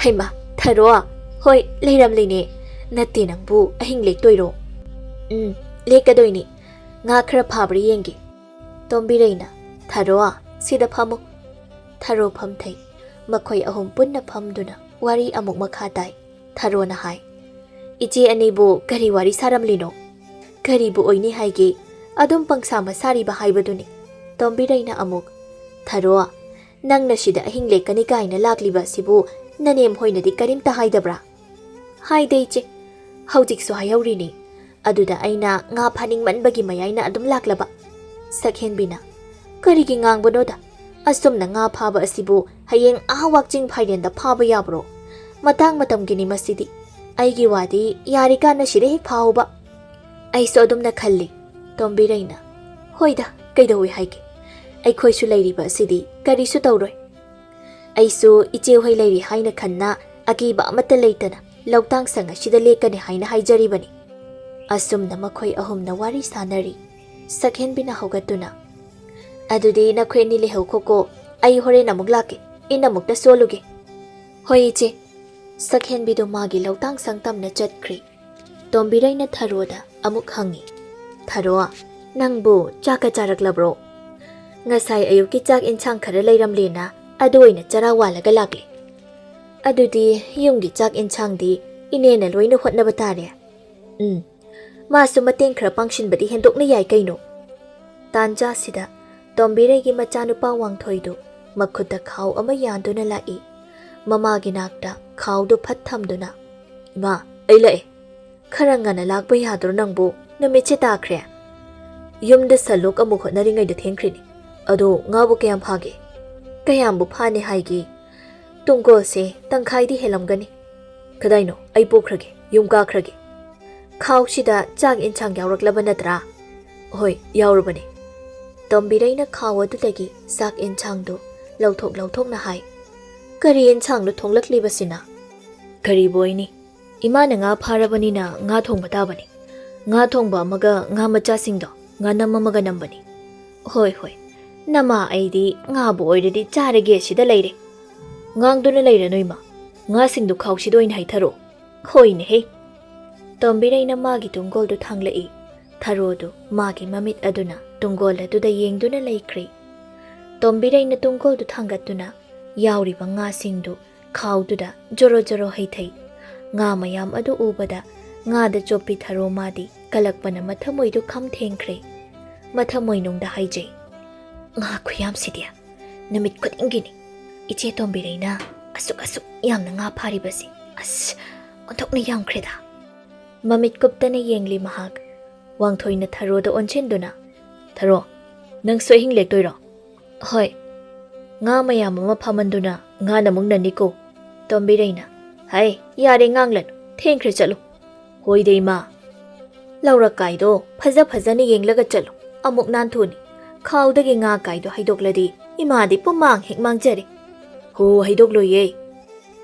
ꯍꯩꯃꯥ, ꯊꯔꯣ, ꯍꯣꯏ, ꯂꯩꯔꯝꯂꯤꯅꯦ꯫ ꯅꯠꯇꯦ, ꯅꯪꯕꯨ ꯑꯍꯤꯡ ꯂꯦꯛꯇꯣꯏꯔꯣ?" "ꯎꯝ, ꯂꯦꯛꯀꯗꯣꯏꯅꯤ꯫ ꯉꯥ ꯈꯔ ꯐꯥꯕ꯭ꯔꯥ ꯌꯦꯡꯒꯦ꯫" ꯇꯣꯝꯕꯤꯔꯩꯅ, "ꯊꯔꯣ, ꯁꯤꯗ ꯐꯝꯃꯨ꯫" ꯊꯔꯣ ꯐꯝꯊꯩ꯫ ꯃꯈꯣꯏ ꯑꯍꯨꯝ ꯄꯨꯟꯅ ꯐꯝꯗꯨꯅ ꯋꯥꯔꯤ ꯑꯃꯨꯛ ꯃꯈꯥ ꯇꯥꯏ꯫ ꯊꯔꯣꯅ ꯍꯥꯏ, "ꯏꯆꯦ ꯑꯅꯤꯕꯨ ꯀꯔꯤ ꯋꯥꯔꯤ ꯁꯥꯔꯝꯂꯤꯅꯣ?" "ꯀꯔꯤꯕꯨ ꯑꯣꯏꯅꯤ ꯍꯥꯏꯒꯦ, ꯑꯗꯨꯝ ꯄꯪꯁꯥ ꯃꯁꯥꯔꯤꯕ ꯍꯥꯏꯕꯗꯨꯅꯤ꯫" ꯇꯣꯝꯕꯤꯔꯩꯅ ꯑꯃꯨꯛ, "ꯊꯔꯣ, ꯅꯪꯅ ꯁꯤꯗ ꯑꯍꯤꯡ ꯂꯦꯛꯀꯅꯤ ꯀꯥꯏꯅ ꯂꯥꯛꯂꯤꯕ ꯑꯁꯤꯕꯨ ꯅꯅꯦꯝ ꯍꯣꯏꯅꯗꯤ ꯀꯔꯤꯝꯇ ꯍꯥꯏꯗꯕ꯭ꯔꯥ?" "ꯍꯥꯏꯗꯦ ꯏꯆꯦ, ꯍꯧꯖꯤꯛꯁꯨ ꯍꯥꯏꯍꯧꯔꯤꯅꯤ꯫ ꯑꯗꯨꯗ ꯑꯩꯅ ꯉꯥ ꯐꯥꯅꯤꯡꯃꯟꯕꯒꯤ ꯃꯌꯥꯏꯅ ꯑꯗꯨꯝ ꯂꯥꯛꯂꯕ꯫" ꯁꯛꯍꯦꯟꯕꯤꯅ, "ꯀꯔꯤꯒꯤ ꯉꯥꯡꯕꯅꯣꯗ? ꯑꯁꯨꯝꯅ ꯉꯥ ꯐꯥꯕ ꯑꯁꯤꯕꯨ ꯍꯌꯦꯡ ꯑꯥ ꯋꯥꯛꯆꯤꯡ ꯐꯥꯏꯔꯦꯟꯗ ꯐꯥꯕ ꯌꯥꯕ꯭ꯔꯣ? ꯃꯇꯥꯡ ꯃꯇꯝꯒꯤꯅꯤ ꯃꯁꯤꯗꯤ꯫ ꯑꯩꯒꯤ ꯋꯥꯗꯤ ꯌꯥꯔꯤꯀꯥꯟꯗ ꯁꯤꯗ ꯍꯦꯛ ꯐꯥꯍꯧꯕ꯫" "ꯑꯩꯁꯨ ꯑꯗꯨꯝꯅ ꯈꯜꯂꯤ꯫" ꯇꯣꯝꯕꯤꯔꯩꯅ, "ꯍꯣꯏꯗ, ꯀꯩꯗꯧꯏ ꯍꯥꯏꯒꯦ? ꯑꯩꯈꯣꯏꯁꯨ ꯂꯩꯔꯤꯕ ꯑꯁꯤꯗꯤ ꯀꯔꯤꯁꯨ ꯇꯧꯔꯣꯏ꯫ ꯑꯩꯁꯨ ꯏꯆꯦꯍꯣꯏ ꯂꯩꯔꯤ ꯍꯥꯏꯅ ꯈꯟꯅ ꯑꯀꯤꯕ ꯑꯃꯠꯇ ꯂꯩꯇꯅ ꯂꯧꯇꯥꯡ ꯁꯪ ꯑꯁꯤꯗ ꯂꯦꯛꯀꯅꯤ ꯍꯥꯏꯅ ꯍꯥꯏꯖꯔꯤꯕꯅꯤ꯫" ꯑꯁꯨꯝꯅ ꯃꯈꯣꯏ ꯑꯍꯨꯝꯅ ꯋꯥꯔꯤ ꯁꯥꯅꯔꯤ꯫ ꯁꯛꯍꯦꯟꯕꯤꯅ ꯍꯧꯒꯠꯇꯨꯅ, "ꯑꯗꯨꯗꯤ ꯅꯈꯣꯏ ꯑꯅꯤ ꯂꯩꯍꯧꯈꯣꯀꯣ, ꯑꯩ ꯍꯣꯔꯦꯟ ꯑꯃꯨꯛ ꯂꯥꯛꯀꯦ, ꯏꯟ ꯑꯃꯨꯛꯇ ꯁꯣꯜꯂꯨꯒꯦ꯫" "ꯍꯣꯏ ꯏꯆꯦ꯫" ꯁꯛꯍꯦꯟꯕꯤꯗꯨ ꯃꯥꯒꯤ ꯂꯧꯇꯥꯡ ꯁꯪ ꯇꯝꯅ ꯆꯠꯈ꯭ꯔꯦ꯫ ꯇꯣꯝꯕꯤꯔꯩꯅ ꯊꯔꯣꯗ ꯑꯃꯨꯛ ꯍꯪꯉꯤ, "ꯊꯔꯣ, ꯅꯪꯕꯨ ꯆꯥꯛꯀ ꯆꯥꯔꯛꯂꯕ꯭ꯔꯣ? ꯉꯁꯥꯏ ꯑꯌꯨꯛꯀꯤ ꯆꯥꯛ ꯏꯟꯁꯥꯡ ꯈꯔ ꯂꯩꯔꯝꯂꯦꯅ ꯑꯗꯨ ꯑꯣꯏꯅ ꯆꯔꯥ ꯋꯥꯜꯂꯒ ꯂꯥꯛꯂꯦ꯫ ꯑꯗꯨꯗꯤ ꯌꯨꯝꯒꯤ ꯆꯥꯛ ꯏꯟꯁꯥꯡꯗꯤ ꯏꯅꯦꯅ ꯂꯣꯏꯅ ꯍꯣꯠꯅꯕ ꯇꯥꯔꯦ꯫ ꯎꯝ, ꯃꯥꯁꯨ ꯃꯇꯦꯡ ꯈꯔ ꯄꯥꯡꯁꯤꯟꯕꯗꯤ ꯍꯦꯟꯗꯣꯛꯅ ꯌꯥꯏ ꯀꯩꯅꯣ?" ꯇꯥꯟꯖꯥꯁꯤꯗ ꯇꯣꯝꯕꯤꯔꯩꯒꯤ ꯃꯆꯥꯅꯨꯄꯥ ꯋꯥꯡꯊꯣꯏꯗꯨ ꯃꯈꯨꯠꯇ ꯈꯥꯎ ꯑꯃ ꯌꯥꯟꯗꯨꯅ ꯂꯥꯛꯏ꯫ ꯃꯃꯥꯒꯤ ꯅꯥꯛꯇ ꯈꯥꯎꯗꯨ ꯐꯠ ꯊꯝꯗꯨꯅ, "ꯏꯃꯥ, ꯑꯩ ꯂꯥꯛꯑꯦ꯫ ꯈꯔ ꯉꯟꯅ ꯂꯥꯛꯄ ꯌꯥꯗ꯭ꯔꯣ ꯅꯪꯕꯨ? ꯅꯨꯃꯤꯠꯁꯦ ꯇꯥꯈ꯭ꯔꯦ꯫ ꯌꯨꯝꯗ ꯁꯂꯨꯛ ꯑꯃꯨꯛ ꯍꯣꯠꯅꯔꯤꯉꯩꯗ ꯊꯦꯡꯈ꯭ꯔꯤꯅꯤ꯫ ꯑꯗꯣ ꯉꯥꯕꯨ ꯀꯌꯥꯝ ꯐꯥꯒꯦ?" "ꯀꯌꯥꯝꯕꯨ ꯐꯥꯅꯤ ꯍꯥꯏꯒꯦ? ꯇꯨꯡꯒꯣꯜꯁꯦ ꯇꯪꯈꯥꯏꯗꯤ ꯍꯦꯜꯂꯝꯒꯅꯤ꯫ ꯀꯗꯥꯏꯅꯣ? ꯑꯩ ꯄꯨꯈ꯭ꯔꯒꯦ, ꯌꯨꯝ ꯀꯥꯈ꯭ꯔꯒꯦ꯫ ꯈꯥꯎꯁꯤꯗ ꯆꯥꯛ ꯏꯟꯁꯥꯡ ꯌꯥꯎꯔꯛꯂꯕ ꯅꯠꯇ꯭ꯔꯥ?" "ꯍꯣꯏ, ꯌꯥꯎꯔꯕꯅꯦ꯫" ꯇꯣꯝꯕꯤꯔꯩꯅ ꯈꯥꯎ ꯑꯗꯨꯗꯒꯤ ꯆꯥꯛ ꯏꯟꯁꯥꯡꯗꯨ ꯂꯧꯊꯣꯛ ꯂꯧꯊꯣꯛꯅ ꯍꯥꯏ꯫ "ꯀꯔꯤ ꯏꯟꯁꯥꯡꯅꯣ ꯊꯣꯡꯂꯛꯂꯤꯕꯁꯤꯅ?" "ꯀꯔꯤꯕꯨ ꯑꯣꯏꯅꯤ? ꯏꯃꯥꯅ ꯉꯥ ꯐꯥꯔꯕꯅꯤꯅ ꯉꯥ ꯊꯣꯡꯕ ꯇꯥꯕꯅꯤ꯫ ꯉꯥ ꯊꯣꯡꯕ ꯑꯃꯒ ꯉꯥ ꯃꯆꯥꯁꯤꯡꯗꯣ ꯉꯥꯅꯝ ꯑꯃꯒ ꯅꯝꯕꯅꯤ꯫" "ꯍꯣꯏ, ꯍꯣꯏ, ꯅꯃꯥ ꯑꯩꯗꯤ ꯉꯥꯕꯨ ꯑꯣꯏꯔꯗꯤ ꯆꯥꯔꯒꯦ ꯁꯤꯗ ꯂꯩꯔꯦ꯫ ꯉꯥꯡꯗꯨꯅ ꯂꯩꯔꯅꯨ ꯏꯃꯥ, ꯉꯥꯁꯤꯡꯗꯨ ꯈꯥꯎꯁꯤꯗ ꯑꯣꯏꯅ ꯍꯩꯊꯔꯣ꯫" "ꯍꯣꯏꯅꯦꯍꯦ꯫" ꯇꯣꯝꯕꯤꯔꯩꯅ ꯃꯥꯒꯤ ꯇꯨꯡꯒꯣꯜꯗꯨ ꯊꯥꯡꯂꯛꯏ꯫ ꯊꯔꯣꯗꯨ ꯃꯥꯒꯤ ꯃꯃꯤꯠ ꯑꯗꯨꯅ ꯇꯨꯡꯒꯣꯜ ꯑꯗꯨꯗ ꯌꯦꯡꯗꯨꯅ ꯂꯩꯈ꯭ꯔꯦ꯫ ꯇꯣꯝꯕꯤꯔꯩꯅ ꯇꯨꯡꯒꯣꯜꯗꯨ ꯊꯥꯡꯒꯠꯇꯨꯅ ꯌꯥꯎꯔꯤꯕ ꯉꯥꯁꯤꯡꯗꯨ ꯈꯥꯎꯗꯨꯗ ꯖꯣꯔꯣ ꯖꯣꯔꯣ ꯍꯩꯊꯩ꯫ ꯉꯥ ꯃꯌꯥꯝ ꯑꯗꯨ ꯎꯕꯗ ꯉꯥꯗ ꯆꯣꯞꯄꯤ ꯊꯔꯣ ꯃꯥꯗꯤ ꯀꯂꯛꯄꯅ ꯃꯊꯃꯣꯏꯗꯨ ꯈꯝ ꯊꯦꯡꯈ꯭ꯔꯦ꯫ ꯃꯊꯃꯣꯏꯅꯨꯡꯗ ꯍꯥꯏꯖꯩ, "ꯉꯥ ꯈꯨꯌꯥꯝꯁꯤꯗꯤ ꯅꯨꯃꯤꯠ ꯈꯨꯗꯤꯡꯒꯤꯅꯤ ꯏꯆꯦ ꯇꯣꯝꯕꯤꯔꯩꯅ ꯑꯁꯨꯛ ꯑꯁꯨꯛ ꯌꯥꯝꯅ ꯉꯥ ꯐꯥꯔꯤꯕꯁꯤ꯫ ꯑꯁ, ꯑꯣꯟꯊꯣꯛꯅ ꯌꯥꯝꯈ꯭ꯔꯦꯗ꯫" ꯃꯃꯤꯠ ꯀꯨꯞꯇꯅ ꯌꯦꯡꯂꯤ ꯃꯍꯥꯛ꯫ ꯋꯥꯡꯊꯣꯏꯅ ꯊꯔꯣꯗ ꯑꯣꯟꯁꯤꯟꯗꯨꯅ, "ꯊꯔꯣ, ꯅꯪꯁꯨ ꯑꯍꯤꯡ ꯂꯦꯛꯇꯣꯏꯔꯣ?" "ꯍꯣꯏ꯫ ꯉꯥ ꯃꯌꯥꯝ ꯑꯃ ꯐꯥꯃꯟꯗꯨꯅ ꯉꯥꯅ ꯑꯃꯨꯛ ꯅꯟꯅꯤꯀꯣ꯫" ꯇꯣꯝꯕꯤꯔꯩꯅ, "ꯍꯩ, ꯌꯥꯔꯦ, ꯉꯥꯡꯂꯅꯨ꯫ ꯊꯦꯡꯈ꯭ꯔꯦ, ꯆꯠꯂꯨ꯫" "ꯍꯣꯏꯗ ꯏꯃꯥ꯫" "ꯂꯧꯔꯛ ꯀꯥꯏꯗꯣ ꯐꯖ ꯐꯖꯅ ꯌꯦꯡꯂꯒ ꯆꯠꯂꯨ꯫ ꯑꯃꯨꯛ ꯅꯥꯟꯊꯨꯅꯤ꯫ ꯈꯥꯎꯗꯒꯤ ꯉꯥ ꯀꯥꯏꯗꯣ ꯍꯩꯗꯣꯛꯂꯗꯤ ꯏꯃꯥꯗꯤ ꯄꯨꯝꯃꯥꯡ ꯍꯦꯛ ꯃꯥꯡꯖꯔꯦ꯫" "ꯍꯣ, ꯍꯩꯗꯣꯛꯂꯣꯏꯌꯦ꯫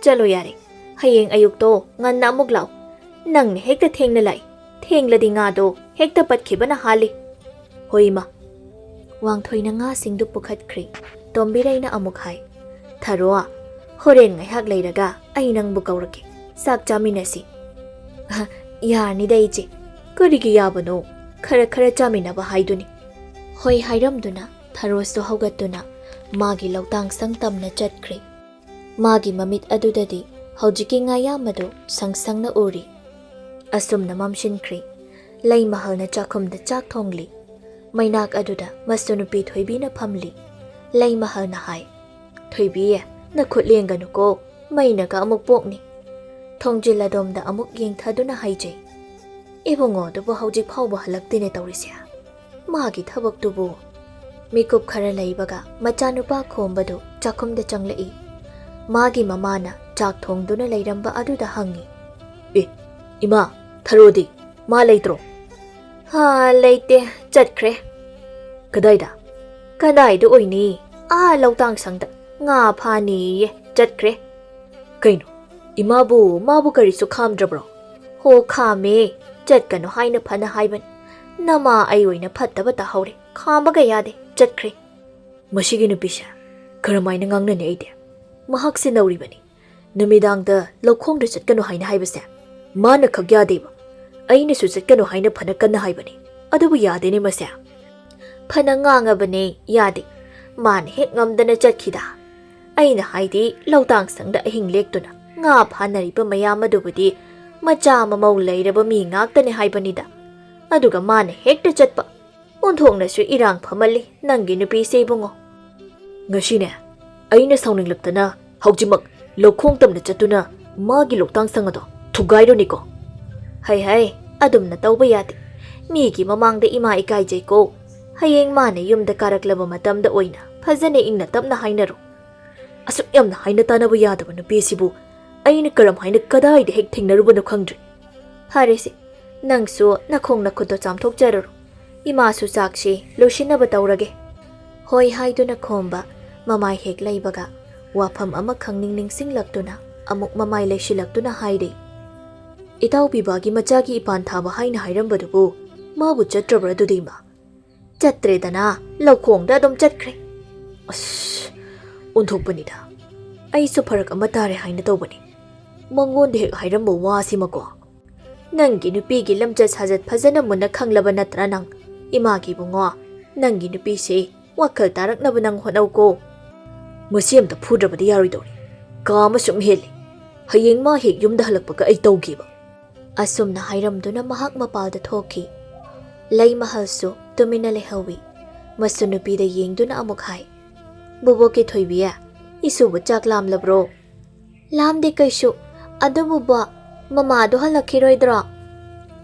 ꯆꯠꯂꯣ ꯌꯥꯔꯦ꯫ ꯍꯌꯦꯡ ꯑꯌꯨꯛꯇꯣ ꯉꯟꯅ ꯑꯃꯨꯛ ꯂꯥꯛꯎ꯫ ꯅꯪꯅ ꯍꯦꯛꯇ ꯊꯦꯡꯅ ꯂꯥꯛꯏ꯫ ꯊꯦꯡꯂꯗꯤ ꯉꯥꯗꯣ ꯍꯦꯛꯇ ꯄꯠꯈꯤꯕꯅ ꯍꯥꯜꯂꯤ꯫" "ꯍꯣꯏ, ꯏꯃꯥ꯫" ꯋꯥꯡꯊꯣꯏꯅ ꯉꯥꯁꯤꯡꯗꯨ ꯄꯨꯈꯠꯈ꯭ꯔꯦ꯫ ꯇꯣꯝꯕꯤꯔꯩꯅ ꯑꯃꯨꯛ ꯍꯥꯏ, "ꯊꯔꯣ, ꯍꯣꯔꯦꯟ ꯉꯥꯏꯍꯥꯛ ꯂꯩꯔꯒ ꯑꯩ ꯅꯪꯕꯨ ꯀꯧꯔꯛꯀꯦ꯫ ꯆꯥꯛ ꯆꯥꯃꯤꯟꯅꯁꯤ꯫" "ꯑꯍ, ꯌꯥꯔꯅꯤꯗ ꯏꯆꯦ꯫" "ꯀꯔꯤꯒꯤ ꯌꯥꯕꯅꯣ? ꯈꯔ ꯈꯔ ꯆꯥꯃꯤꯟꯅꯕ ꯍꯥꯏꯗꯨꯅꯤ꯫ ꯍꯣꯏ ꯍꯥꯏꯔꯝꯗꯨꯅ ꯊꯔꯣꯁꯨ ꯍꯧꯒꯠꯇꯨꯅ ꯃꯥꯒꯤ ꯂꯧꯇꯥꯡ ꯁꯪ ꯇꯝꯅ ꯆꯠꯈ꯭ꯔꯦ꯫ ꯃꯥꯒꯤ ꯃꯃꯤꯠ ꯑꯗꯨꯗꯗꯤ ꯍꯧꯖꯤꯛꯀꯤ ꯉꯥꯌꯥꯝ ꯑꯗꯨ ꯁꯪ ꯁꯪꯅ ꯎꯔꯤ꯫ ꯑꯁꯨꯝꯅ ꯃꯝꯁꯤꯟꯈ꯭ꯔꯦ꯫ ꯂꯩꯃꯍꯜꯅ ꯆꯥꯛꯈꯨꯝꯗ ꯆꯥꯛ ꯊꯣꯡꯂꯤ꯫ ꯃꯩꯅꯥꯛ ꯑꯗꯨꯗ ꯃꯁꯨ ꯅꯨꯄꯤ ꯊꯣꯏꯕꯤꯅ ꯐꯝꯂꯤ꯫ ꯂꯩꯃꯍꯜꯅ ꯍꯥꯏ, "ꯊꯣꯏꯕꯤ, ꯅꯈꯨꯠ ꯂꯦꯡꯒꯅꯨꯀꯣ, ꯃꯩꯅꯒ ꯑꯃꯨꯛ ꯄꯣꯛꯅꯤ꯫" ꯊꯣꯡꯖꯤꯜ ꯑꯗꯣꯝꯗ ꯑꯃꯨꯛ ꯌꯦꯡꯊꯗꯨꯅ ꯍꯥꯏꯖꯩ, "ꯏꯕꯨꯡꯉꯣ ꯑꯗꯨꯕꯨ ꯍꯧꯖꯤꯛ ꯐꯥꯎꯕ ꯍꯜꯂꯛꯇꯦꯅꯦ ꯇꯧꯔꯤꯁꯦ꯫ ꯃꯥꯒꯤ ꯊꯕꯛꯇꯨꯕꯨ꯫" ꯃꯤꯀꯨꯞ ꯈꯔ ꯂꯩꯕꯒ ꯃꯆꯥꯅꯨꯄꯥ ꯈꯣꯝꯕꯗꯨ ꯆꯥꯛꯈꯨꯝꯗ ꯆꯪꯂꯛꯏ꯫ ꯃꯥꯒꯤ ꯃꯃꯥꯅ ꯆꯥꯛ ꯊꯣꯡꯗꯨꯅ ꯂꯩꯔꯝꯕ ꯑꯗꯨꯗ ꯍꯪꯉꯤ, "ꯑꯦ, ꯏꯃꯥ, ꯊꯔꯣꯗꯤ? ꯃꯥ ꯂꯩꯇ꯭ꯔꯣ?" "ꯍꯥ, ꯂꯩꯇꯦ, ꯆꯠꯈ꯭ꯔꯦ꯫" "ꯀꯗꯥꯏꯗ?" "ꯀꯗꯥꯏꯗ ꯑꯣꯏꯅꯤ? ꯑꯥ ꯂꯧꯇꯥꯡ ꯁꯪꯗ ꯉꯥ ꯐꯥꯅꯤꯌꯦ, ꯆꯠꯈ꯭ꯔꯦ꯫" "ꯀꯩꯅꯣ, ꯏꯃꯥꯕꯨ, ꯃꯥꯕꯨ ꯀꯔꯤꯁꯨ ꯈꯥꯝꯗ꯭ꯔꯕ꯭ꯔꯣ?" "ꯍꯣ, ꯈꯥꯝꯃꯦ꯫ ꯆꯠꯀꯅꯨ ꯍꯥꯏꯅ ꯐꯅ ꯍꯥꯏꯕꯅꯤ꯫ ꯅꯃꯥ ꯑꯩ ꯑꯣꯏꯅ ꯐꯠꯇꯕ ꯇꯥꯍꯧꯔꯦ꯫ ꯈꯥꯝꯕꯒ ꯌꯥꯗꯦ, ꯆꯠꯈ꯭ꯔꯦ꯫" "ꯃꯁꯤꯒꯤ ꯅꯨꯄꯤꯁꯦ ꯀꯔꯝꯍꯥꯏꯅ ꯉꯥꯡꯅꯅꯤ ꯑꯩꯗꯤ? ꯃꯍꯥꯛꯁꯦ ꯅꯧꯔꯤꯕꯅꯤ꯫ ꯅꯨꯃꯤꯗꯥꯡꯗ ꯂꯧꯈꯣꯡꯗ ꯆꯠꯀꯅꯨ ꯍꯥꯏꯅ ꯍꯥꯏꯕꯁꯦ ꯃꯥꯅ ꯈꯛ ꯌꯥꯗꯦꯕ꯫ ꯑꯩꯅꯁꯨ ꯆꯠꯀꯅꯨ ꯍꯥꯏꯅ ꯐꯅ ꯀꯟꯅ ꯍꯥꯏꯕꯅꯤ, ꯑꯗꯨꯕꯨ ꯌꯥꯗꯦꯅꯦ ꯃꯁꯦ꯫" "ꯐꯅ ꯉꯥꯡꯉꯕꯅꯦ, ꯌꯥꯗꯦ꯫ ꯃꯥꯅ ꯍꯦꯛ ꯉꯝꯗꯅ ꯆꯠꯈꯤꯗ꯫ ꯑꯩꯅ ꯍꯥꯏꯗꯤ ꯂꯧꯇꯥꯡ ꯁꯪꯗ ꯑꯍꯤꯡ ꯂꯦꯛꯇꯨꯅ ꯉꯥ ꯐꯥꯅꯔꯤꯕ ꯃꯌꯥꯝ ꯑꯗꯨꯕꯨꯗꯤ ꯃꯆꯥ ꯃꯃꯧ ꯂꯩꯔꯕ ꯃꯤ ꯉꯥꯛꯇꯅꯦ ꯍꯥꯏꯕꯅꯤꯗ꯫ ꯑꯗꯨꯒ ꯃꯥꯅ ꯍꯦꯛꯇ ꯆꯠꯄ꯫ ꯑꯣꯟꯊꯣꯛꯅꯁꯨ ꯏꯔꯥꯡ ꯐꯝꯍꯜꯂꯤ ꯅꯪꯒꯤ ꯅꯨꯄꯤꯁꯦ, ꯏꯕꯨꯡꯉꯣ꯫" "ꯉꯁꯤꯅꯦ, ꯑꯩꯅ ꯁꯥꯎꯅꯤꯡꯂꯛꯇꯅ ꯍꯧꯖꯤꯛꯃꯛ ꯂꯧꯈꯣꯡ ꯇꯝꯅ ꯆꯠꯇꯨꯅ ꯃꯥꯒꯤ ꯂꯧꯇꯥꯡ ꯁꯪ ꯑꯗꯣ ꯊꯨꯒꯥꯏꯔꯨꯅꯤꯀꯣ꯫" "ꯍꯩ ꯍꯩ, ꯑꯗꯨꯝꯅ ꯇꯧꯕ ꯌꯥꯗꯦ꯫ ꯃꯤꯒꯤ ꯃꯃꯥꯡꯗ ꯏꯃꯥ ꯏꯀꯥꯏꯖꯩꯀꯣ꯫ ꯍꯌꯦꯡ ꯃꯥꯅ ꯌꯨꯝꯗ ꯀꯥꯔꯛꯂꯕ ꯃꯇꯝꯗ ꯑꯣꯏꯅ ꯐꯖꯅ ꯏꯪꯅ ꯇꯞꯅ ꯍꯥꯏꯅꯔꯣ꯫ ꯑꯁꯨꯛ ꯌꯥꯝꯅ ꯍꯥꯏꯅ ꯇꯥꯅꯕ ꯌꯥꯗꯕ ꯅꯨꯄꯤ ꯑꯁꯤꯕꯨ ꯑꯩꯅ ꯀꯔꯝꯍꯥꯏꯅ ꯀꯗꯥꯏꯗ ꯍꯦꯛ ꯊꯦꯡꯅꯔꯨꯕꯅꯣ ꯈꯪꯗ꯭ꯔꯦ꯫" "ꯐꯔꯦꯁꯦ, ꯅꯪꯁꯨ ꯅꯈꯣꯡ ꯅꯈꯨꯠꯇꯣ ꯆꯥꯝꯊꯣꯛꯆꯔꯨꯔꯣ꯫ ꯏꯃꯥꯁꯨ ꯆꯥꯛꯁꯤ ꯂꯣꯏꯁꯤꯟꯅꯕ ꯇꯧꯔꯒꯦ꯫" ꯍꯣꯏ ꯍꯥꯏꯗꯨꯅ ꯈꯣꯝꯕ ꯃꯃꯥꯏ ꯍꯦꯛ ꯂꯩꯕꯒ ꯋꯥꯐꯝ ꯑꯃꯈꯪ ꯅꯤꯡ ꯅꯤꯡꯁꯤꯡꯂꯛꯇꯨꯅ ꯑꯃꯨꯛ ꯃꯃꯥꯏ ꯂꯩꯁꯤꯜꯂꯛꯇꯨꯅ ꯍꯥꯏꯔꯦ, "ꯏꯇꯥꯎ ꯄꯤꯕꯥꯒꯤ ꯃꯆꯥꯒꯤ ꯏꯄꯥꯟ ꯊꯥꯕ ꯍꯥꯏꯅ ꯍꯥꯏꯔꯝꯕꯗꯨꯕꯨ ꯃꯥꯕꯨ ꯆꯠꯇ꯭ꯔꯕ꯭ꯔꯥ ꯑꯗꯨꯗꯤ, ꯏꯃꯥ?" "ꯆꯠꯇ꯭ꯔꯦꯗꯅ, ꯂꯧꯈꯣꯡꯗ ꯑꯗꯨꯝ ꯆꯠꯈ꯭ꯔꯦ꯫" "ꯑꯁ, ꯑꯣꯟꯊꯣꯛꯄꯅꯤꯗ꯫ ꯑꯩꯁꯨ ꯐꯔꯛ ꯑꯃ ꯇꯥꯔꯦ ꯍꯥꯏꯅ ꯇꯧꯕꯅꯤ꯫ ꯃꯉꯣꯟꯗ ꯍꯦꯛ ꯍꯥꯏꯔꯝꯕ ꯋꯥꯁꯤꯃꯀꯣ꯫" ꯅꯪꯒꯤ ꯅꯨꯄꯤꯒꯤ ꯂꯝꯆꯠ ꯁꯥꯖꯠ ꯐꯖꯅ ꯃꯨꯟꯅ ꯈꯪꯂꯕ ꯅꯠꯇ꯭ꯔꯥ ꯅꯪ? ꯏꯃꯥꯒꯤ ꯏꯕꯨꯡꯉꯣ, ꯅꯪꯒꯤ ꯅꯨꯄꯤꯁꯦ ꯋꯥꯈꯜ ꯇꯥꯔꯛꯅꯕ ꯅꯪ ꯍꯣꯠꯅꯧꯀꯣ꯫ ꯃꯁꯤ ꯑꯝꯇ ꯐꯨꯗ꯭ꯔꯕꯗꯤ ꯌꯥꯔꯣꯏꯗꯧꯔꯤ꯫ ꯀꯥ ꯑꯃ ꯁꯨꯝ ꯍꯦꯜꯂꯤ꯫ ꯍꯌꯦꯡ ꯃꯥ ꯍꯦꯛ ꯌꯨꯝꯗ ꯍꯜꯂꯛꯄꯒ ꯑꯩ ꯇꯧꯒꯦꯕ꯫ ꯑꯁꯨꯝꯅ ꯍꯥꯏꯔꯝꯗꯨꯅ ꯃꯍꯥꯛ ꯃꯄꯥꯜꯗ ꯊꯣꯛꯈꯤ꯫ ꯂꯩꯃꯍꯜꯁꯨ ꯇꯨꯃꯤꯟꯅ ꯂꯩꯍꯧꯏ꯫ ꯃꯁꯨ ꯅꯨꯄꯤꯗ ꯌꯦꯡꯗꯨꯅ ꯑꯃꯨꯛ ꯍꯥꯏ, "ꯕꯣꯕꯣꯛꯀꯤ ꯊꯣꯏꯕꯤ, ꯏꯁꯨꯕꯨ ꯆꯥꯛ ꯂꯥꯝꯂꯕ꯭ꯔꯣ?" "ꯂꯥꯝꯗꯦ ꯀꯩꯁꯨ꯫ ꯑꯗꯨꯕꯨ ꯕꯣ, ꯃꯃꯥꯗꯣ ꯍꯜꯂꯛꯈꯤꯔꯣꯏꯗ꯭ꯔꯣ?"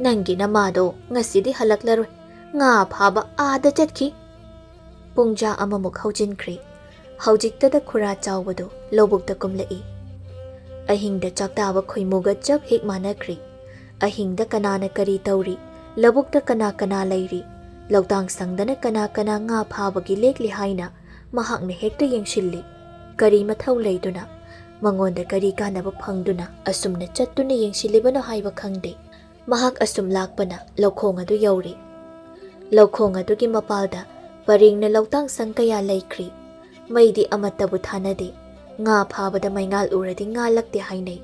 "ꯅꯪꯒꯤ ꯅꯃꯥꯗꯣ ꯉꯁꯤꯗꯤ ꯍꯜꯂꯛꯂꯔꯣꯏ꯫ ꯉꯥ ꯐꯥꯕ ꯑꯥꯗ ꯆꯠꯈꯤ꯫" ꯄꯨꯡꯖꯥ ꯑꯃꯃꯨꯛ ꯍꯧꯖꯤꯟꯈ꯭ꯔꯦ꯫ ꯍꯧꯖꯤꯛꯇꯗ ꯈꯨꯔꯥ ꯆꯥꯎꯕꯗꯨ ꯂꯧꯕꯨꯛꯇ ꯀꯨꯝꯂꯛꯏ꯫ ꯑꯍꯤꯡꯗ ꯆꯥꯛꯇꯥꯕ ꯈꯣꯏꯃꯨꯒ ꯆꯞ ꯍꯦꯛ ꯃꯥꯟꯅꯈ꯭ꯔꯦ꯫ ꯑꯍꯤꯡꯗ ꯀꯅꯥꯅ ꯀꯔꯤ ꯇꯧꯔꯤ, ꯂꯧꯕꯨꯛꯇ ꯀꯅꯥ ꯀꯅꯥ ꯂꯩꯔꯤ, ꯂꯧꯇꯥꯡ ꯁꯪꯗꯅ ꯀꯅꯥ ꯀꯅꯥ ꯉꯥ ꯐꯥꯕꯒꯤ ꯂꯦꯛꯂꯤ ꯍꯥꯏꯅ ꯃꯍꯥꯛꯅ ꯍꯦꯛꯇ ꯌꯦꯡꯁꯤꯜꯂꯤ꯫ ꯀꯔꯤ ꯃꯊꯧ ꯂꯩꯗꯨꯅ, ꯃꯉꯣꯟꯗ ꯀꯔꯤ ꯀꯥꯟꯅꯕ ꯐꯪꯗꯨꯅ ꯑꯁꯨꯝꯅ ꯆꯠꯇꯨꯅ ꯌꯦꯡꯁꯤꯜꯂꯤꯕꯅꯣ ꯍꯥꯏꯕ ꯈꯪꯗꯦ꯫ ꯃꯍꯥꯛ ꯑꯁꯨꯝ ꯂꯥꯛꯄꯅ ꯂꯧꯈꯣꯡ ꯑꯗꯨ ꯌꯧꯔꯦ꯫ ꯂꯧꯈꯣꯡ ꯑꯗꯨꯒꯤ ꯃꯄꯥꯜꯗ ꯄꯔꯦꯡꯅ ꯂꯧꯇꯥꯡ ꯁꯪ ꯀꯌꯥ ꯂꯩꯈ꯭ꯔꯤ꯫ ꯃꯩꯗꯤ ꯑꯃꯠꯇꯕꯨ ꯊꯥꯅꯗꯦ꯫ ꯉꯥ ꯐꯥꯕꯗ ꯃꯩꯉꯥꯜ ꯎꯔꯗꯤ ꯉꯥ ꯂꯛꯇꯦ ꯍꯥꯏꯅꯩ꯫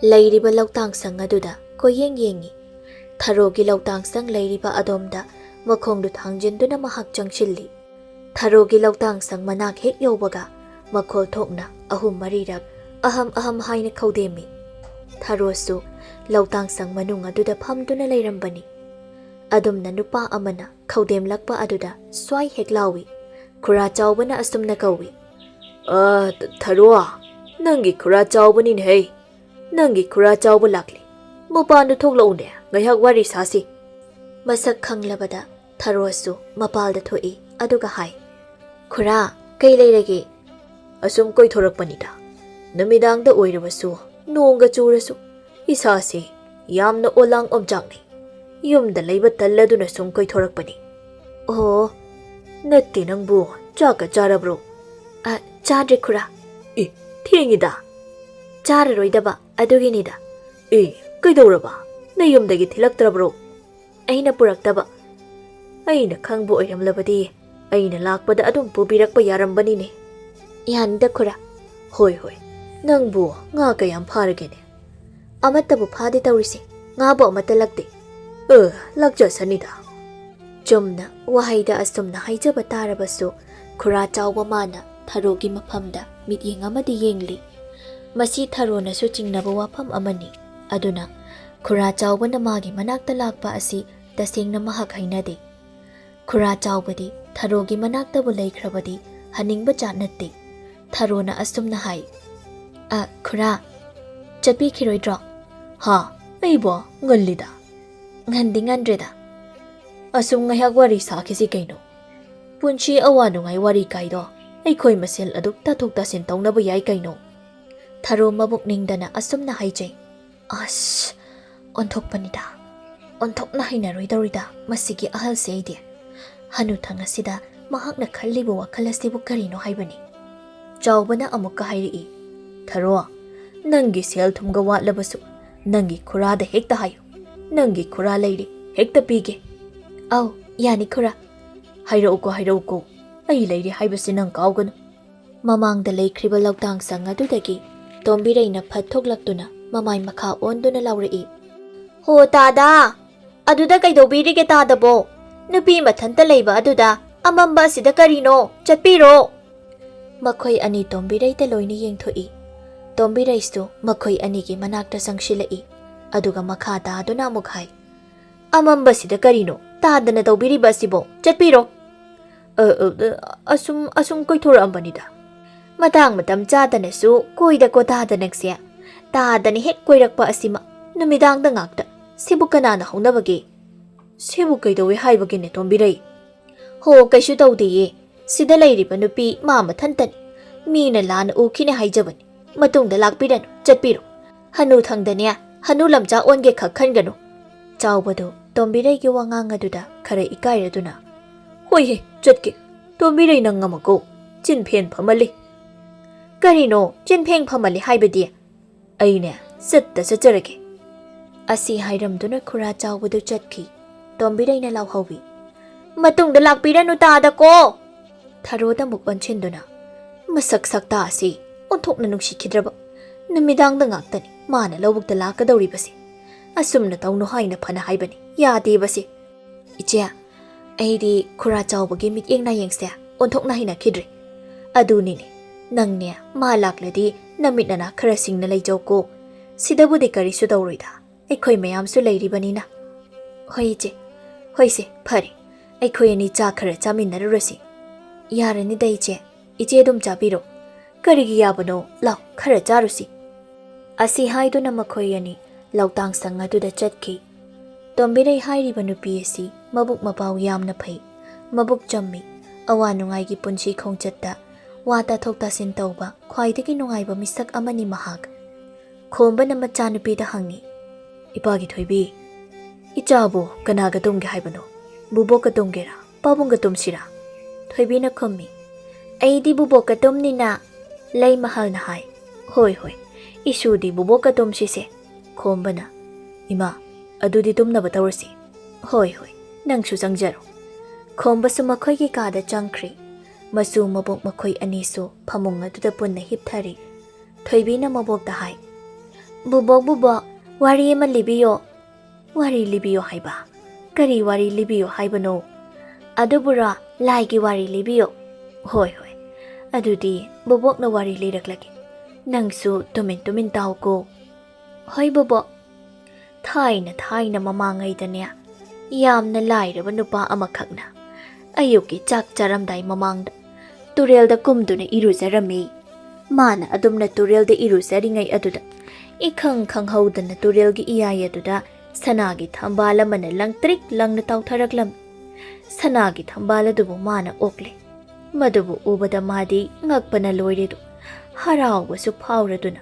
ꯂꯩꯔꯤꯕ ꯂꯧꯇꯥꯡ ꯁꯪ ꯑꯗꯨꯗ ꯀꯣꯏꯌꯦꯡ ꯌꯦꯡꯉꯤ꯫ ꯊꯔꯣꯒꯤ ꯂꯧꯇꯥꯡ ꯁꯪ ꯂꯩꯔꯤꯕ ꯑꯗꯣꯝꯗ ꯃꯈꯣꯡꯗꯨ ꯊꯥꯡꯖꯤꯟꯗꯨꯅ ꯃꯍꯥꯛ ꯆꯪꯁꯤꯜꯂꯤ꯫ ꯊꯔꯣꯒꯤ ꯂꯧꯇꯥꯡ ꯁꯪ ꯃꯅꯥꯛ ꯍꯦꯛ ꯌꯧꯕꯒ ꯃꯈꯣꯜ ꯊꯣꯛꯅ ꯑꯍꯨꯝ ꯃꯔꯤꯔꯛ ꯑꯍꯝ ꯑꯍꯝ ꯍꯥꯏꯅ ꯈꯧꯗꯦꯝꯃꯤ꯫ ꯊꯔꯣꯁꯨ ꯂꯧꯇꯥꯡ ꯁꯪ ꯃꯅꯨꯡ ꯑꯗꯨꯗ ꯐꯝꯗꯨꯅ ꯂꯩꯔꯝꯕꯅꯤ꯫ ꯑꯗꯨꯝꯅ ꯅꯨꯄꯥ ꯑꯃꯅ ꯈꯧꯗꯦꯝꯂꯛꯄ ꯑꯗꯨꯗ ꯁ꯭ꯋꯥꯏ ꯍꯦꯛ ꯂꯥꯎꯏ꯫ ꯈꯨꯔꯥ ꯆꯥꯎꯕꯅ ꯑꯁꯨꯝꯅ ꯀꯧꯏ, "ꯑ, ꯊ-, ꯊꯔꯣ, ꯅꯪꯒꯤ ꯈꯨꯔꯥ ꯆꯥꯎꯕꯅꯤꯅꯦꯍꯦ꯫ ꯅꯪꯒꯤ ꯈꯨꯔꯥ ꯆꯥꯎꯕ ꯂꯥꯛꯂꯦ꯫ ꯃꯄꯥꯟꯗ ꯊꯣꯛꯂꯛꯎꯅꯦ, ꯉꯥꯏꯍꯥꯛ ꯋꯥꯔꯤ ꯁꯥꯁꯤ꯫" ꯃꯁꯛ ꯈꯪꯂꯕꯗ ꯊꯔꯣꯁꯨ ꯃꯄꯥꯜꯗ ꯊꯣꯛꯏ, ꯑꯗꯨꯒ ꯍꯥꯏ, "ꯈꯨꯔꯥ, ꯀꯩ ꯂꯩꯔꯒꯦ?" "ꯑꯁꯨꯝ ꯀꯣꯏꯊꯣꯔꯛꯄꯅꯤꯗ꯫ ꯅꯨꯃꯤꯗꯥꯡꯗ ꯑꯣꯏꯔꯕꯁꯨ, ꯅꯣꯡꯒ ꯆꯨꯔꯁꯨ, ꯏꯁꯥꯁꯦ ꯌꯥꯝꯅ ꯑꯣꯂꯥꯡ ꯑꯣꯝꯆꯥꯛꯅꯩ꯫ ꯌꯨꯝꯗ ꯂꯩꯕ ꯇꯜꯂꯗꯨꯅ ꯁꯨꯝ ꯀꯣꯏꯊꯣꯔꯛꯄꯅꯤ꯫" "ꯑꯣ, ꯅꯠꯇꯦ, ꯅꯪꯕꯨ ꯆꯥꯛꯀ ꯆꯥꯔꯕ꯭ꯔꯣ?" "ꯑ, ꯆꯥꯗ꯭ꯔꯤ ꯈꯨꯔꯥ꯫" "ꯑꯦ, ꯊꯦꯡꯉꯤꯗ꯫" "ꯆꯥꯔꯔꯣꯏꯗꯕ ꯑꯗꯨꯒꯤꯅꯤꯗ꯫" "ꯑꯦ, ꯀꯩꯗꯧꯔꯕ? ꯅꯌꯨꯝꯗꯒꯤ ꯊꯤꯜꯂꯛꯇ꯭ꯔꯕ꯭ꯔꯣ?" "ꯑꯩꯅ ꯄꯨꯔꯛꯇꯕ꯫" "ꯑꯩꯅ ꯈꯪꯕ ꯑꯣꯏꯔꯝꯂꯕꯗꯤ ꯑꯩꯅ ꯂꯥꯛꯄꯗ ꯑꯗꯨꯝ ꯄꯨꯕꯤꯔꯛꯄ ꯌꯥꯔꯝꯕꯅꯤꯅꯦ꯫" "ꯌꯥꯅꯤꯗ ꯈꯨꯔꯥ꯫" "ꯍꯣꯏ, ꯍꯣꯏ꯫ ꯅꯪꯕꯨ ꯉꯥ ꯀꯌꯥꯝ ꯐꯥꯔꯒꯦꯅꯦ?" "ꯑꯃꯠꯇꯕꯨ ꯐꯥꯗꯦ ꯇꯧꯔꯤꯁꯦ꯫ ꯉꯥꯕꯨ ꯑꯃꯠꯇ ꯂꯛꯇꯦ꯫ ꯑ, ꯂꯛꯆꯁꯅꯤꯗ꯫ ꯆꯨꯝꯅ ꯋꯥꯍꯩꯗ ꯑꯁꯨꯝꯅ ꯍꯥꯏꯖꯕ ꯇꯥꯔꯕꯁꯨ, ꯈꯨꯔꯥ ꯆꯥꯎꯕ ꯃꯥꯅ ꯊꯔꯣꯒꯤ ꯃꯐꯝꯗ ꯃꯤꯠꯌꯦꯡ ꯑꯃꯗꯤ ꯌꯦꯡꯂꯤ꯫ ꯃꯁꯤ ꯊꯔꯣꯅꯁꯨ ꯆꯤꯡꯅꯕ ꯋꯥꯐꯝ ꯑꯃꯅꯤ꯫ ꯑꯗꯨꯅ ꯈꯨꯔꯥ ꯆꯥꯎꯕꯅ ꯃꯥꯒꯤ ꯃꯅꯥꯛꯇ ꯂꯥꯛꯄ ꯑꯁꯤ ꯇꯁꯦꯡꯅ ꯃꯍꯥꯛ ꯍꯩꯅꯗꯦ꯫ ꯈꯨꯔꯥ ꯆꯥꯎꯕꯗꯤ ꯊꯔꯣꯒꯤ ꯃꯅꯥꯛꯇꯕꯨ ꯂꯩꯈ꯭ꯔꯕꯗꯤ ꯍꯟꯅꯤꯡꯕ ꯖꯥꯠ ꯅꯠꯇꯦ꯫ ꯊꯔꯣꯅ ꯑꯁꯨꯝꯅ ꯍꯥꯏ, "ꯑ, ꯈꯨꯔꯥ, ꯆꯠꯄꯤꯈꯤꯔꯣꯏꯗ꯭ꯔꯣ?" "ꯍꯥ? ꯑꯩꯕꯣ? ꯉꯜꯂꯤꯗ꯫" "ꯉꯟꯗꯤ ꯉꯟꯗ꯭ꯔꯦꯗ꯫ ꯑꯁꯨꯝ ꯉꯥꯏꯍꯥꯛ ꯋꯥꯔꯤ ꯁꯥꯈꯤꯁꯤ ꯀꯩꯅꯣ꯫ ꯄꯨꯟꯁꯤ ꯑꯋꯥ ꯅꯨꯡꯉꯥꯏ ꯋꯥꯔꯤ ꯀꯥꯏꯗꯣ ꯑꯩꯈꯣꯏ ꯃꯁꯦꯜ ꯑꯗꯨꯝ ꯇꯥꯊꯣꯛ ꯇꯥꯁꯤꯟ ꯇꯧꯅꯕ ꯌꯥꯏ ꯀꯩꯅꯣ꯫" ꯊꯔꯣ ꯃꯕꯨꯛ ꯅꯤꯡꯗꯅ ꯑꯁꯨꯝꯅ ꯍꯥꯏꯖꯩ꯫ ꯑꯁ, ꯑꯣꯟꯊꯣꯛꯄꯅꯤꯗ꯫ ꯑꯣꯟꯊꯣꯛꯅ ꯍꯩꯅꯔꯣꯏꯗꯧꯔꯤꯗ ꯃꯁꯤꯒꯤ ꯑꯍꯜꯁꯦ ꯑꯩꯗꯤ꯫ ꯍꯅꯨꯊꯪ ꯑꯁꯤꯗ ꯃꯍꯥꯛꯅ ꯈꯜꯂꯤꯕ ꯋꯥꯈꯜ ꯑꯁꯤꯕꯨ ꯀꯔꯤꯅꯣ ꯍꯥꯏꯕꯅꯤ? ꯆꯥꯎꯕꯅ ꯑꯃꯨꯛꯀ ꯍꯥꯏꯔꯛꯏ, "ꯊꯔꯣ, ꯅꯪꯒꯤ ꯁꯦꯜ ꯊꯨꯝꯒ ꯋꯥꯠꯂꯕꯁꯨ ꯅꯪꯒꯤ ꯈꯨꯔꯥꯗ ꯍꯦꯛꯇ ꯍꯥꯏꯌꯨ꯫ ꯅꯪꯒꯤ ꯈꯨꯔꯥ ꯂꯩꯔꯦ, ꯍꯦꯛꯇ ꯄꯤꯒꯦ꯫" "ꯑꯧ, ꯌꯥꯅꯤ ꯈꯨꯔꯥ꯫" "ꯍꯥꯏꯔꯛꯎꯀꯣ, ꯍꯥꯏꯔꯛꯎꯀꯣ꯫ ꯑꯩ ꯂꯩꯔꯦ ꯍꯥꯏꯕꯁꯤ ꯅꯪ ꯀꯥꯎꯒꯅꯨ꯫" ꯃꯃꯥꯡꯗ ꯂꯩꯈ꯭ꯔꯤꯕ ꯂꯧꯇꯥꯡ ꯁꯪ ꯑꯗꯨꯗꯒꯤ ꯇꯣꯝꯕꯤꯔꯩꯅ ꯐꯠ ꯊꯣꯛꯂꯛꯇꯨꯅ ꯃꯃꯥꯏ ꯃꯈꯥ ꯑꯣꯟꯗꯨꯅ ꯂꯥꯎꯔꯛꯏ, "ꯍꯣ ꯇꯥꯗ! ꯑꯗꯨꯗ ꯀꯩꯗꯧꯕꯤꯔꯤꯒꯦ ꯇꯥꯗꯕꯣ? ꯅꯨꯄꯤ ꯃꯊꯟꯇ ꯂꯩꯕ ꯑꯗꯨꯗ ꯑꯃꯝꯕ ꯑꯁꯤꯗ ꯀꯔꯤꯅꯣ? ꯆꯠꯄꯤꯔꯣ!" ꯃꯈꯣꯏ ꯑꯅꯤ ꯇꯣꯝꯕꯤꯔꯩꯗ ꯂꯣꯏꯅ ꯌꯦꯡꯊꯣꯛꯏ꯫ ꯇꯣꯝꯕꯤꯔꯩꯁꯨ ꯃꯈꯣꯏ ꯑꯅꯤꯒꯤ ꯃꯅꯥꯛꯇ ꯆꯪꯁꯤꯜꯂꯛꯏ꯫ ꯑꯗꯨꯒ ꯃꯈꯥ ꯇꯥꯗꯨꯅ ꯑꯃꯨꯛ ꯍꯥꯏ, "ꯑꯃꯝꯕꯁꯤꯗ ꯀꯔꯤꯅꯣ ꯇꯥꯗꯅ ꯇꯧꯕꯤꯔꯤꯕ ꯑꯁꯤꯕꯣ? ꯆꯠꯄꯤꯔꯣ!" "ꯑ, ꯑ, ꯑ, ꯑꯁꯨꯝ, ꯑꯁꯨꯝ ꯀꯣꯏꯊꯣꯔꯛꯑꯝꯕꯅꯤꯗ꯫" "ꯃꯇꯥꯡ ꯃꯇꯝ ꯆꯥꯗꯅꯁꯨ ꯀꯣꯏꯗꯀꯣ ꯇꯥꯗ ꯅꯪꯁꯦ꯫ ꯇꯥꯗꯅ ꯍꯦꯛ ꯀꯣꯏꯔꯛꯄ ꯑꯁꯤꯃ ꯅꯨꯃꯤꯗꯥꯡꯗ ꯉꯥꯛꯇ꯫ ꯁꯤꯕꯨ ꯀꯅꯥꯅ ꯍꯧꯅꯕꯒꯦ?" "ꯁꯤꯕꯨ ꯀꯩꯗꯧꯏ ꯍꯥꯏꯕꯒꯦꯅꯦ ꯇꯣꯝꯕꯤꯔꯩ?" "ꯍꯣ, ꯀꯩꯁꯨ ꯇꯧꯗꯦꯌꯦ꯫ ꯁꯤꯗ ꯂꯩꯔꯤꯕ ꯅꯨꯄꯤ ꯃꯥ ꯃꯊꯟꯇꯅꯤ꯫ ꯃꯤꯅ ꯂꯥꯟꯅ ꯎꯈꯤꯅꯦ ꯍꯥꯏꯖꯕꯅꯤ꯫ ꯃꯇꯨꯡꯗ ꯂꯥꯛꯄꯤꯔꯅꯨ, ꯆꯠꯄꯤꯔꯣ꯫ ꯍꯅꯨ ꯊꯪꯗꯅꯦ, ꯍꯅꯨ ꯂꯝꯆꯥ ꯑꯣꯟꯒꯦ ꯈꯛ ꯈꯟꯒꯅꯨ꯫" ꯆꯥꯎꯕꯗꯨ ꯇꯣꯝꯕꯤꯔꯩꯒꯤ ꯋꯥꯉꯥꯡ ꯑꯗꯨꯗ ꯈꯔ ꯏꯀꯥꯏꯔꯗꯨꯅ, "ꯍꯣꯏꯍꯦ, ꯆꯠꯀꯦ꯫ ꯇꯣꯝꯕꯤꯔꯩ ꯅꯪ ꯉꯝꯃꯀꯣ꯫ ꯆꯤꯟ ꯐꯦꯟ ꯐꯝꯃꯜꯂꯤ꯫" "ꯀꯔꯤꯅꯣ ꯆꯤꯟ ꯐꯦꯡ ꯐꯝꯃꯜꯂꯤ ꯍꯥꯏꯕꯗꯤ?" "ꯑꯩꯅꯦ, ꯆꯠꯇ ꯆꯠꯆꯔꯒꯦ꯫" ꯑꯁꯤ ꯍꯥꯏꯔꯝꯗꯨꯅ ꯈꯨꯔꯥ ꯆꯥꯎꯕꯗꯨ ꯆꯠꯈꯤ꯫ ꯇꯣꯝꯕꯤꯔꯩꯅ ꯂꯥꯎꯍꯧꯏ, "ꯃꯇꯨꯡꯗ ꯂꯥꯛꯄꯤꯔꯅꯨ ꯇꯥꯗꯀꯣ!" ꯊꯔꯣꯗ ꯑꯃꯨꯛ ꯑꯣꯟꯁꯤꯟꯗꯨꯅ, "ꯃꯁꯛ ꯁꯛꯇꯥ ꯑꯁꯤ ꯑꯣꯟꯊꯣꯛꯅ ꯅꯨꯡꯁꯤꯈꯤꯗ꯭ꯔꯕ꯫ ꯅꯨꯃꯤꯗꯥꯡꯗ ꯉꯥꯛꯇꯅꯤ ꯃꯥꯅ ꯂꯧꯕꯨꯛꯇ ꯂꯥꯛꯀꯗꯧꯔꯤꯕꯁꯦ꯫ ꯑꯁꯨꯝꯅ ꯇꯧꯅꯨ ꯍꯥꯏꯅ ꯐꯅ ꯍꯥꯏꯕꯅꯤ, ꯌꯥꯗꯦꯕꯁꯦ꯫ ꯏꯆꯦ, ꯑꯩꯗꯤ ꯈꯨꯔꯥ ꯆꯥꯎꯕꯒꯤ ꯃꯤꯠꯌꯦꯡ ꯅꯥꯌꯦꯡꯁꯦ ꯑꯣꯟꯊꯣꯛꯅ ꯍꯩꯅꯈꯤꯗ꯭ꯔꯦ꯫ ꯑꯗꯨꯅꯤꯅꯦ, ꯅꯪꯅꯦ ꯃꯥ ꯂꯥꯛꯂꯗꯤ ꯅꯃꯤꯠ ꯅꯅꯥ ꯈꯔ ꯁꯤꯡꯅ ꯂꯩꯖꯧꯀꯣ꯫ ꯁꯤꯗꯕꯨꯗꯤ ꯀꯔꯤꯁꯨ ꯇꯧꯔꯣꯏꯗ, ꯑꯩꯈꯣꯏ ꯃꯌꯥꯝꯁꯨ ꯂꯩꯔꯤꯕꯅꯤꯅ꯫ ꯍꯣꯏ ꯏꯆꯦ, ꯍꯣꯏꯁꯦ, ꯐꯔꯦ꯫ ꯑꯩꯈꯣꯏ ꯑꯅꯤ ꯆꯥ ꯈꯔ ꯆꯥꯃꯤꯟꯅꯔꯨꯔꯁꯤ꯫ ꯌꯥꯔꯅꯤꯗ ꯏꯆꯦ, ꯏꯆꯦ ꯑꯗꯨꯝ ꯆꯥꯕꯤꯔꯣ꯫ ꯀꯔꯤꯒꯤ ꯌꯥꯕꯅꯣ? ꯂꯥꯎ, ꯈꯔ ꯆꯥꯔꯨꯁꯤ꯫ ꯑꯁꯤ ꯍꯥꯏꯗꯨꯅ ꯃꯈꯣꯏ ꯑꯅꯤ ꯂꯧꯇꯥꯡ ꯁꯪ ꯑꯗꯨꯗ ꯆꯠꯈꯤ꯫ ꯇꯣꯝꯕꯤꯔꯩ ꯍꯥꯏꯔꯤꯕ ꯅꯨꯄꯤ ꯑꯁꯤ ꯃꯕꯨꯛ ꯃꯄꯥꯎ ꯌꯥꯝꯅ ꯐꯩ, ꯃꯕꯨꯛ ꯆꯝꯃꯤ, ꯑꯋꯥ ꯅꯨꯡꯉꯥꯏꯒꯤ ꯄꯨꯟꯁꯤ ꯈꯣꯡꯆꯠꯇ ꯋꯥ ꯇꯥꯊꯣꯛ ꯇꯥꯁꯤꯟ ꯇꯧꯕ ꯈ꯭ꯋꯥꯏꯗꯒꯤ ꯅꯨꯡꯉꯥꯏꯕ ꯃꯤꯁꯛ ꯑꯃꯅꯤ ꯃꯍꯥꯛ꯫ ꯈꯣꯝꯕꯅ ꯃꯆꯥꯅꯨꯄꯤꯗ ꯍꯪꯉꯤ, "ꯏꯄꯥꯒꯤ ꯊꯣꯏꯕꯤ, ꯏꯆꯥꯕꯨ ꯀꯅꯥꯒ ꯇꯨꯝꯒꯦ ꯍꯥꯏꯕꯅꯣ? ꯕꯨꯕꯣꯛꯀ ꯇꯨꯝꯒꯦꯔꯥ, ꯄꯥꯕꯨꯡꯒ ꯇꯨꯝꯁꯤꯔꯥ?" ꯊꯣꯏꯕꯤꯅ ꯈꯨꯝꯃꯤ, "ꯑꯩꯗꯤ ꯕꯨꯕꯣꯛꯀ ꯇꯨꯝꯅꯤꯅ", ꯂꯩꯃꯍꯜꯅ ꯍꯥꯏ꯫ "ꯍꯣꯏ, ꯍꯣꯏ, ꯏꯁꯨꯗꯤ ꯕꯨꯕꯣꯛꯀ ꯇꯨꯝꯁꯤꯁꯦ"꯫ ꯈꯣꯝꯕꯅ, "ꯏꯃꯥ, ꯑꯗꯨꯗꯤ ꯇꯨꯝꯅꯕ ꯇꯧꯔꯁꯤ"꯫ "ꯍꯣꯏ, ꯍꯣꯏ, ꯅꯪꯁꯨ ꯆꯪꯖꯔꯣ"꯫ ꯈꯣꯝꯕꯁꯨ ꯃꯈꯣꯏꯒꯤ ꯀꯥꯗ ꯆꯪꯈ꯭ꯔꯤ꯫ ꯃꯆꯨ ꯃꯕꯣꯛ ꯃꯈꯣꯏ ꯑꯅꯤꯁꯨ ꯐꯃꯨꯡ ꯑꯗꯨꯗ ꯄꯨꯟꯅ ꯍꯤꯞꯊꯔꯤ꯫ ꯊꯣꯏꯕꯤꯅ ꯃꯕꯣꯛꯇ ꯍꯥꯏ, "ꯕꯨꯕꯣꯛ, ꯕꯨꯕꯣꯛ, ꯋꯥꯔꯤ ꯑꯃ ꯂꯤꯕꯤꯌꯣ"꯫ "ꯋꯥꯔꯤ ꯂꯤꯕꯤꯌꯣ ꯍꯥꯏꯕ? ꯀꯔꯤ ꯋꯥꯔꯤ ꯂꯤꯕꯤꯌꯣ ꯍꯥꯏꯕꯅꯣ?" "ꯑꯗꯨꯕꯨꯔꯣ, ꯂꯥꯏꯒꯤ ꯋꯥꯔꯤ ꯂꯤꯕꯤꯌꯣ"꯫ "ꯍꯣꯏ, ꯍꯣꯏ, ꯑꯗꯨꯗꯤ ꯕꯨꯕꯣꯛꯅ ꯋꯥꯔꯤ ꯂꯤꯔꯛꯂꯒꯦ, ꯅꯪꯁꯨ ꯇꯨꯃꯤꯟ ꯇꯨꯃꯤꯟ ꯇꯥꯎꯀꯣ"꯫ "ꯍꯣꯏ ꯕꯨꯕꯣꯛ"꯫ ꯊꯥꯏꯅ ꯊꯥꯏꯅ ꯃꯃꯥꯡꯉꯩꯗꯅꯦ, ꯌꯥꯝꯅ ꯂꯥꯏꯔꯕ ꯅꯨꯄꯥ ꯑꯃꯈꯛꯅ ꯑꯌꯨꯛꯀꯤ ꯆꯥꯛ ꯆꯥꯔꯝꯗꯥꯏ ꯃꯃꯥꯡꯗ ꯇꯨꯔꯦꯜꯗ ꯀꯨꯝꯗꯨꯅ ꯏꯔꯨꯖꯔꯝꯃꯤ꯫ ꯃꯥꯅ ꯑꯗꯨꯝꯅ ꯇꯨꯔꯦꯜꯗ ꯏꯔꯨꯖꯔꯤꯉꯩ ꯑꯗꯨꯗ, ꯏꯈꯪ ꯈꯪꯍꯧꯗꯅ ꯇꯨꯔꯦꯜꯒꯤ ꯏꯌꯥꯏ ꯑꯗꯨꯗ ꯁꯅꯥꯒꯤ ꯊꯝꯕꯥꯜ ꯑꯃꯅ ꯂꯪꯇ꯭ꯔꯤꯛ ꯂꯪꯅ ꯇꯥꯎꯊꯔꯛꯂꯝꯃꯤ꯫ ꯁꯅꯥꯒꯤ ꯊꯝꯕꯥꯜ ꯑꯗꯨꯕꯨ ꯃꯥꯅ ꯑꯣꯛꯂꯦ꯫ ꯃꯗꯨꯕꯨ ꯎꯕꯗ ꯃꯥꯗꯤ ꯉꯛꯄꯅ ꯂꯣꯏꯔꯦꯗꯣ꯫ ꯍꯔꯥꯎꯕꯁꯨ ꯐꯥꯎꯔꯗꯨꯅ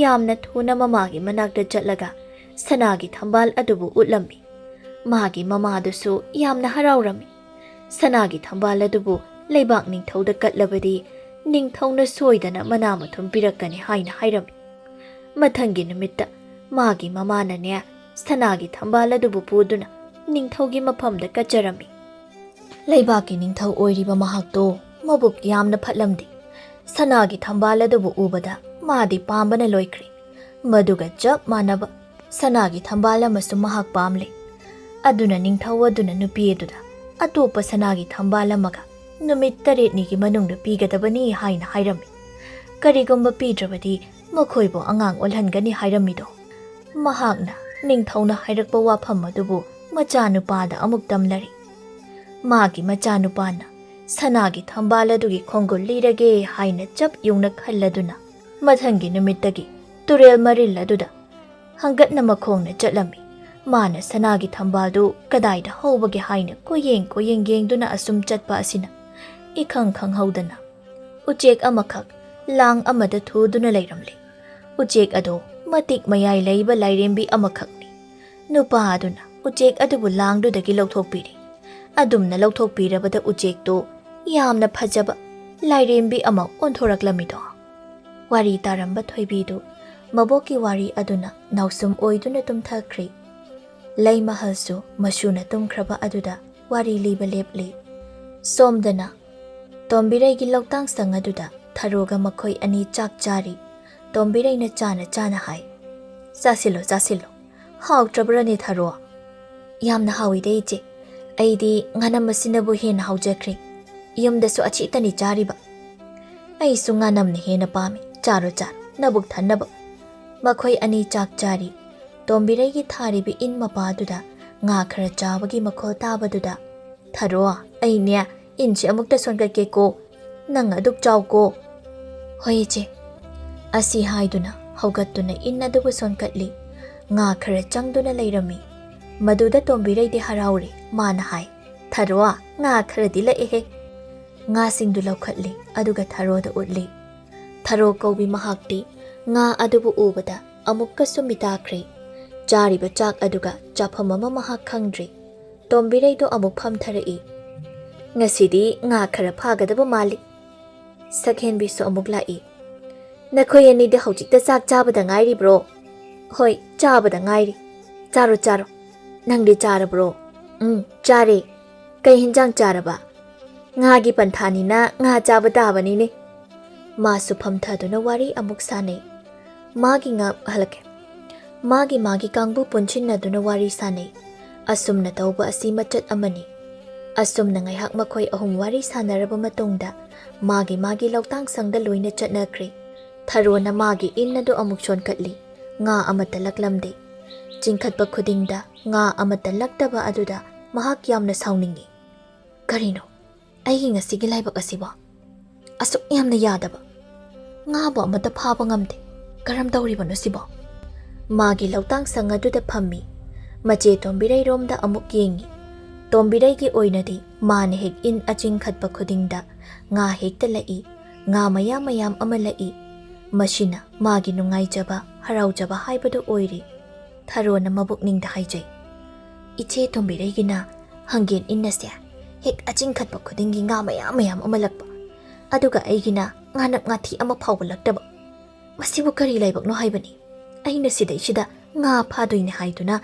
ꯌꯥꯝꯅ ꯊꯨꯅ ꯃꯃꯥꯒꯤ ꯃꯅꯥꯛꯇ ꯆꯠꯂꯒ ꯁꯅꯥꯒꯤ ꯊꯝꯕꯥꯜ ꯑꯗꯨꯕꯨ ꯎꯠꯂꯝꯃꯤ꯫ ꯃꯥꯒꯤ ꯃꯃꯥꯗꯨꯁꯨ ꯌꯥꯝꯅ ꯍꯔꯥꯎꯔꯝꯃꯤ꯫ ꯁꯅꯥꯒꯤ ꯊꯝꯕꯥꯜ ꯑꯗꯨꯕꯨ ꯂꯩꯕꯥꯛ ꯅꯤꯡꯊꯧꯗ ꯀꯠꯂꯕꯗꯤ ꯅꯤꯡꯊꯧꯅ ꯁꯣꯏꯗꯅ ꯃꯅꯥ ꯃꯊꯨꯝ ꯄꯤꯔꯛꯀꯅꯤ ꯍꯥꯏꯅ ꯍꯥꯏꯔꯝꯃꯤ꯫ ꯃꯊꯪꯒꯤ ꯅꯨꯃꯤꯠꯇ ꯃꯥꯒꯤ ꯃꯃꯥꯅꯅꯦ, ꯁꯅꯥꯒꯤ ꯊꯝꯕꯥꯜ ꯑꯗꯨꯕꯨ ꯄꯨꯗꯨꯅ ꯅꯤꯡꯊꯧꯒꯤ ꯃꯐꯝꯗ ꯀꯠꯆꯔꯝꯃꯤ꯫ ꯂꯩꯕꯥꯛꯀꯤ ꯅꯤꯡꯊꯧ ꯑꯣꯏꯔꯤꯕ ꯃꯍꯥꯛꯇꯣ ꯃꯕꯨꯛ ꯌꯥꯝꯅ ꯐꯠꯂꯝꯗꯦ꯫ ꯁꯅꯥꯒꯤ ꯊꯝꯕꯥꯜ ꯑꯗꯨꯕꯨ ꯎꯕꯗ ꯃꯥꯗꯤ ꯄꯥꯝꯕꯅ ꯂꯣꯏꯈ꯭ꯔꯦ꯫ ꯃꯗꯨꯒ ꯆꯞ ꯃꯥꯟꯅꯕ ꯁꯅꯥꯒꯤ ꯊꯝꯕꯥꯜ ꯑꯃꯁꯨ ꯃꯍꯥꯛ ꯄꯥꯝꯂꯦ꯫ ꯑꯗꯨꯅ ꯅꯤꯡꯊꯧ ꯑꯗꯨꯅ ꯅꯨꯄꯤ ꯑꯗꯨꯗ ꯑꯇꯣꯞꯄ ꯁꯅꯥꯒꯤ ꯊꯝꯕꯥꯜ ꯑꯃꯒ ꯅꯨꯃꯤꯠ ꯇꯔꯦꯠꯅꯤꯒꯤ ꯃꯅꯨꯡꯗ ꯄꯤꯒꯗꯕꯅꯤ ꯍꯥꯏꯅ ꯍꯥꯏꯔꯝꯃꯤ꯫ ꯀꯔꯤꯒꯨꯝꯕ ꯄꯤꯗ꯭ꯔꯕꯗꯤ ꯃꯈꯣꯏꯕꯨ ꯑꯉꯥꯡ ꯑꯣꯜꯍꯟꯒꯅꯤ ꯍꯥꯏꯔꯝꯃꯤꯗꯣ꯫ ꯃꯍꯥꯛꯅ ꯅꯤꯡꯊꯧꯅ ꯍꯥꯏꯔꯛꯄ ꯋꯥꯐꯝ ꯑꯗꯨꯕꯨ ꯃꯆꯥꯅꯨꯄꯥꯗ ꯑꯃꯨꯛ ꯇꯝꯂꯔꯤ꯫ ꯃꯥꯒꯤ ꯃꯆꯥꯅꯨꯄꯥꯅ ꯁꯅꯥꯒꯤ ꯊꯝꯕꯥꯜ ꯑꯗꯨꯒꯤ ꯈꯣꯡꯒꯨꯜ ꯂꯤꯔꯒꯦ ꯍꯥꯏꯅ ꯆꯞ ꯌꯨꯡꯅ ꯈꯜꯂꯗꯨꯅ ꯃꯊꯪꯒꯤ ꯅꯨꯃꯤꯠꯇꯒꯤ ꯇꯨꯔꯦꯜ ꯃꯔꯤꯜ ꯑꯗꯨꯗ ꯍꯪꯒꯠꯅ ꯃꯈꯣꯡꯅ ꯆꯠꯂꯝꯃꯤ꯫ ꯃꯥꯅ ꯁꯅꯥꯒꯤ ꯊꯝꯕꯥꯜꯗꯨ ꯀꯗꯥꯏꯗ ꯍꯧꯕꯒꯦ ꯍꯥꯏꯅ ꯀꯣꯏꯌꯦꯡ ꯀꯣꯏꯌꯦꯡ ꯌꯦꯡꯗꯨꯅ ꯑꯁꯨꯝ ꯆꯠꯄ ꯑꯁꯤꯅ ꯏꯈꯪ ꯈꯪꯍꯧꯗꯅ ꯎꯆꯦꯛ ꯑꯃꯈꯛ ꯂꯥꯡ ꯑꯃꯗ ꯊꯨꯗꯨꯅ ꯂꯩꯔꯝꯂꯦ꯫ ꯎꯆꯦꯛ ꯑꯗꯨ ꯃꯇꯤꯛ ꯃꯌꯥꯏ ꯂꯩꯕ ꯂꯥꯏꯔꯦꯝꯕꯤ ꯑꯃꯈꯛꯅꯤ꯫ ꯅꯨꯄꯥ ꯑꯗꯨꯅ ꯎꯆꯦꯛ ꯑꯗꯨꯕꯨ ꯂꯥꯡꯗꯨꯗꯒꯤ ꯂꯧꯊꯣꯛꯄꯤꯔꯦ꯫ ꯑꯗꯨꯝꯅ ꯂꯧꯊꯣꯛꯄꯤꯔꯕꯗ ꯎꯆꯦꯛꯇꯨ ꯌꯥꯝꯅ ꯐꯖꯕ ꯂꯥꯏꯔꯦꯝꯕꯤ ꯑꯃ ꯑꯣꯟꯊꯣꯔꯛꯂꯝꯃꯤꯗꯣ꯫ ꯋꯥꯔꯤ ꯇꯥꯔꯝꯕ ꯊꯣꯏꯕꯤꯗꯨ ꯃꯕꯣꯛꯀꯤ ꯋꯥꯔꯤ ꯑꯗꯨꯅ ꯅꯥꯎꯁꯨꯝ ꯑꯣꯏꯗꯨꯅ ꯇꯨꯝꯊꯈ꯭ꯔꯦ꯫ ꯂꯩꯃꯍꯜꯁꯨ ꯃꯁꯨꯅ ꯇꯨꯝꯈ꯭ꯔꯕ ꯑꯗꯨꯗ ꯋꯥꯔꯤ ꯂꯤꯕ ꯂꯦꯞꯂꯤ꯫ ꯁꯣꯝꯗꯅ ꯇꯣꯝꯕꯤꯔꯩꯒꯤ ꯂꯧꯇꯥꯡ ꯁꯪ ꯑꯗꯨꯗ ꯊꯔꯣꯒ ꯃꯈꯣꯏ ꯑꯅꯤ ꯆꯥꯛ ꯆꯥꯔꯤ꯫ ꯇꯣꯝꯕꯤꯔꯩꯅ ꯆꯥꯅ ꯆꯥꯅ ꯍꯥꯏ, "ꯆꯥꯁꯤꯜꯂꯣ, ꯆꯥꯁꯤꯜꯂꯣ꯫ ꯍꯥꯎꯇ꯭ꯔꯕ꯭ꯔꯅꯦ ꯊꯔꯣ?" "ꯌꯥꯝꯅ ꯍꯥꯎꯏꯗ ꯏꯆꯦ꯫ ꯑꯩꯗꯤ ꯉꯥꯅꯝ ꯑꯁꯤꯅꯕꯨ ꯍꯦꯟꯅ ꯍꯥꯎꯖꯈ꯭ꯔꯦ꯫ ꯌꯨꯝꯗꯁꯨ ꯑꯁꯤꯇꯅꯤ ꯆꯥꯔꯤꯕ꯫" "ꯑꯩꯁꯨ ꯉꯥꯅꯝꯅ ꯍꯦꯟꯅ ꯄꯥꯝꯃꯤ꯫ ꯆꯥꯔꯣ, ꯆꯥꯔꯣ, ꯅꯕꯨꯛ ꯊꯟꯅꯕ꯫" ꯃꯈꯣꯏ ꯑꯅꯤ ꯆꯥꯛ ꯆꯥꯔꯤ꯫ ꯇꯣꯝꯕꯤꯔꯩꯒꯤ ꯊꯥꯔꯤꯕ ꯏꯟ ꯃꯄꯥꯗꯨꯗ ꯉꯥ ꯈꯔ ꯆꯥꯕꯒꯤ ꯃꯈꯣꯜ ꯇꯥꯕꯗꯨꯗ, "ꯊꯔꯣ, ꯑꯩꯅꯦ ꯏꯟꯁꯤ ꯑꯃꯨꯛꯇ ꯁꯣꯟꯒꯠꯀꯦꯀꯣ꯫ ꯅꯪ ꯑꯗꯨꯛ ꯆꯥꯎꯀꯣ꯫" "ꯍꯣꯏ ꯏꯆꯦ꯫" ꯑꯁꯤ ꯍꯥꯏꯗꯨꯅ ꯍꯧꯒꯠꯇꯨꯅ ꯏꯟ ꯑꯗꯨꯕꯨ ꯁꯣꯟꯀꯠꯂꯤ꯫ ꯉꯥ ꯈꯔ ꯆꯪꯗꯨꯅ ꯂꯩꯔꯝꯃꯤ꯫ ꯃꯗꯨꯗ ꯇꯣꯝꯕꯤꯔꯩꯗꯤ ꯍꯔꯥꯎꯔꯦ꯫ ꯃꯥꯅ ꯍꯥꯏ, "ꯊꯔꯣ, ꯉꯥ ꯈꯔꯗꯤ ꯂꯛꯑꯦꯍꯦ꯫" ꯉꯥꯁꯤꯡꯗꯨ ꯂꯧꯈꯠꯂꯤ, ꯑꯗꯨꯒ ꯊꯔꯣꯗ ꯎꯠꯂꯤ꯫ ꯊꯔꯣ ꯀꯧꯕꯤ ꯃꯍꯥꯛꯇꯤ ꯉꯥ ꯑꯗꯨꯕꯨ ꯎꯕꯗ ꯑꯃꯨꯛꯀꯁꯨ ꯃꯤꯇꯥꯈ꯭ꯔꯦ꯫ ꯆꯥꯔꯤꯕ ꯆꯥꯛ ꯑꯗꯨꯒ ꯆꯥꯐꯝ ꯑꯃ ꯃꯍꯥꯛ ꯈꯪꯗ꯭ꯔꯦ꯫ ꯇꯣꯝꯕꯤꯔꯩꯗꯣ ꯑꯃꯨꯛ ꯐꯝꯊꯔꯛꯏ꯫ "ꯉꯁꯤꯗꯤ ꯉꯥ ꯈꯔ ꯐꯥꯒꯗꯕ ꯃꯥꯜꯂꯤ꯫" ꯁꯛꯍꯦꯟꯕꯤꯁꯨ ꯑꯃꯨꯛ ꯂꯥꯛꯏ꯫ "ꯅꯈꯣꯏ ꯑꯅꯤꯗꯤ ꯍꯧꯖꯤꯛꯇ ꯆꯥꯛ ꯆꯥꯕꯗ ꯉꯥꯏꯔꯤꯕ꯭ꯔꯣ?" "ꯍꯣꯏ, ꯆꯥꯕꯗ ꯉꯥꯏꯔꯤ꯫" "ꯆꯥꯔꯣ, ꯆꯥꯔꯣ꯫ ꯅꯪꯗꯤ ꯆꯥꯔꯕ꯭ꯔꯣ?" "ꯎꯝ, ꯆꯥꯔꯦ꯫" "ꯀꯩ ꯍꯤꯟꯖꯥꯡ ꯆꯥꯔꯕ?" "ꯉꯥꯒꯤ ꯄꯟꯊꯥꯅꯤꯅ ꯉꯥ ꯆꯥꯕ ꯇꯥꯕꯅꯤꯅꯦ꯫" ꯃꯥꯁꯨ ꯐꯝꯊꯗꯨꯅ ꯋꯥꯔꯤ ꯑꯃꯨꯛ ꯁꯥꯟꯅꯩ꯫ ꯃꯥꯒꯤ ꯉꯥ ꯍꯜꯂꯛꯀꯦ꯫ ꯃꯥꯒꯤ ꯃꯥꯒꯤ ꯀꯥꯡꯕꯨ ꯄꯨꯟꯁꯤꯟꯅꯗꯨꯅ ꯋꯥꯔꯤ ꯁꯥꯅꯩ꯫ ꯑꯁꯨꯝꯅ ꯇꯧꯕ ꯑꯁꯤ ꯃꯆꯠ ꯑꯃꯅꯤ꯫ ꯑꯁꯨꯝꯅ ꯉꯥꯏꯍꯥꯛ ꯃꯈꯣꯏ ꯑꯍꯨꯝ ꯋꯥꯔꯤ ꯁꯥꯅꯔꯕ ꯃꯇꯨꯡꯗ ꯃꯥꯒꯤ ꯃꯥꯒꯤ ꯂꯧꯇꯥꯡ ꯁꯪꯗ ꯂꯣꯏꯅ ꯆꯠꯅꯈ꯭ꯔꯦ꯫ ꯊꯔꯣꯅ ꯃꯥꯒꯤ ꯏꯟ ꯑꯗꯨ ꯑꯃꯨꯛ ꯁꯣꯟꯀꯠꯂꯤ꯫ ꯉꯥ ꯑꯃꯠꯇ ꯂꯛꯂꯝꯗꯦ꯫ ꯆꯤꯡꯈꯠꯄ ꯈꯨꯗꯤꯡꯗ ꯉꯥ ꯑꯃꯠꯇ ꯂꯛꯇꯕ ꯑꯗꯨꯗ ꯃꯍꯥꯛ ꯌꯥꯝꯅ ꯁꯥꯎꯅꯤꯡꯉꯤ꯫ "ꯀꯔꯤꯅꯣ ꯑꯩꯒꯤ ꯉꯁꯤꯒꯤ ꯂꯥꯏꯕꯛ ꯑꯁꯤꯕꯣ? ꯑꯁꯨꯛ ꯌꯥꯝꯅ ꯌꯥꯗꯕ! ꯉꯥꯕꯨ ꯑꯃꯠꯇ ꯐꯥꯕ ꯉꯝꯗꯦ꯫ ꯀꯔꯝ ꯇꯧꯔꯤꯕꯅꯣ ꯁꯤꯕꯣ?" ꯃꯥꯒꯤ ꯂꯧꯇꯥꯡ ꯁꯪ ꯑꯗꯨꯗ ꯐꯝꯃꯤ꯫ ꯃꯆꯦ ꯇꯣꯝꯕꯤꯔꯩꯔꯣꯝꯗ ꯑꯃꯨꯛ ꯌꯦꯡꯉꯤ꯫ ꯇꯣꯝꯕꯤꯔꯩꯒꯤ ꯑꯣꯏꯅꯗꯤ ꯃꯥꯅ ꯍꯦꯛ ꯏꯟ ꯑꯆꯤꯡꯈꯠꯄ ꯈꯨꯗꯤꯡꯗ ꯉꯥ ꯍꯦꯛꯇ ꯂꯛꯏ꯫ ꯉꯥ ꯃꯌꯥꯝ ꯃꯌꯥꯝ ꯑꯃ ꯂꯛꯏ꯫ ꯃꯁꯤꯅ ꯃꯥꯒꯤ ꯅꯨꯡꯉꯥꯏꯖꯕ, ꯍꯔꯥꯎꯖꯕ ꯍꯥꯏꯕꯗꯨ ꯑꯣꯏꯔꯦ꯫ ꯊꯔꯣꯅ ꯃꯕꯨꯛꯅꯤꯡꯗ ꯍꯥꯏꯖꯩ, "ꯏꯆꯦ ꯇꯣꯝꯕꯤꯔꯩꯒꯤꯅ ꯍꯪꯒꯦꯟ ꯏꯟ ꯑꯁꯦ ꯍꯦꯛ ꯑꯆꯤꯡꯈꯠꯄ ꯈꯨꯗꯤꯡꯒꯤ ꯉꯥ ꯃꯌꯥꯝ ꯃꯌꯥꯝ ꯑꯃ ꯂꯛꯄ, ꯑꯗꯨꯒ ꯑꯩꯒꯤꯅ ꯉꯥꯅꯞ ꯉꯥꯊꯤ ꯑꯃ ꯐꯥꯎꯕ ꯂꯛꯇꯕ꯫ ꯃꯁꯤꯕꯨ ꯀꯔꯤ ꯂꯥꯏꯕꯛꯅꯣ ꯍꯥꯏꯕꯅꯤ? ꯑꯩꯅ ꯁꯤꯗꯩꯁꯤꯗ ꯉꯥ ꯐꯥꯗꯣꯏꯅꯦ ꯍꯥꯏꯗꯨꯅ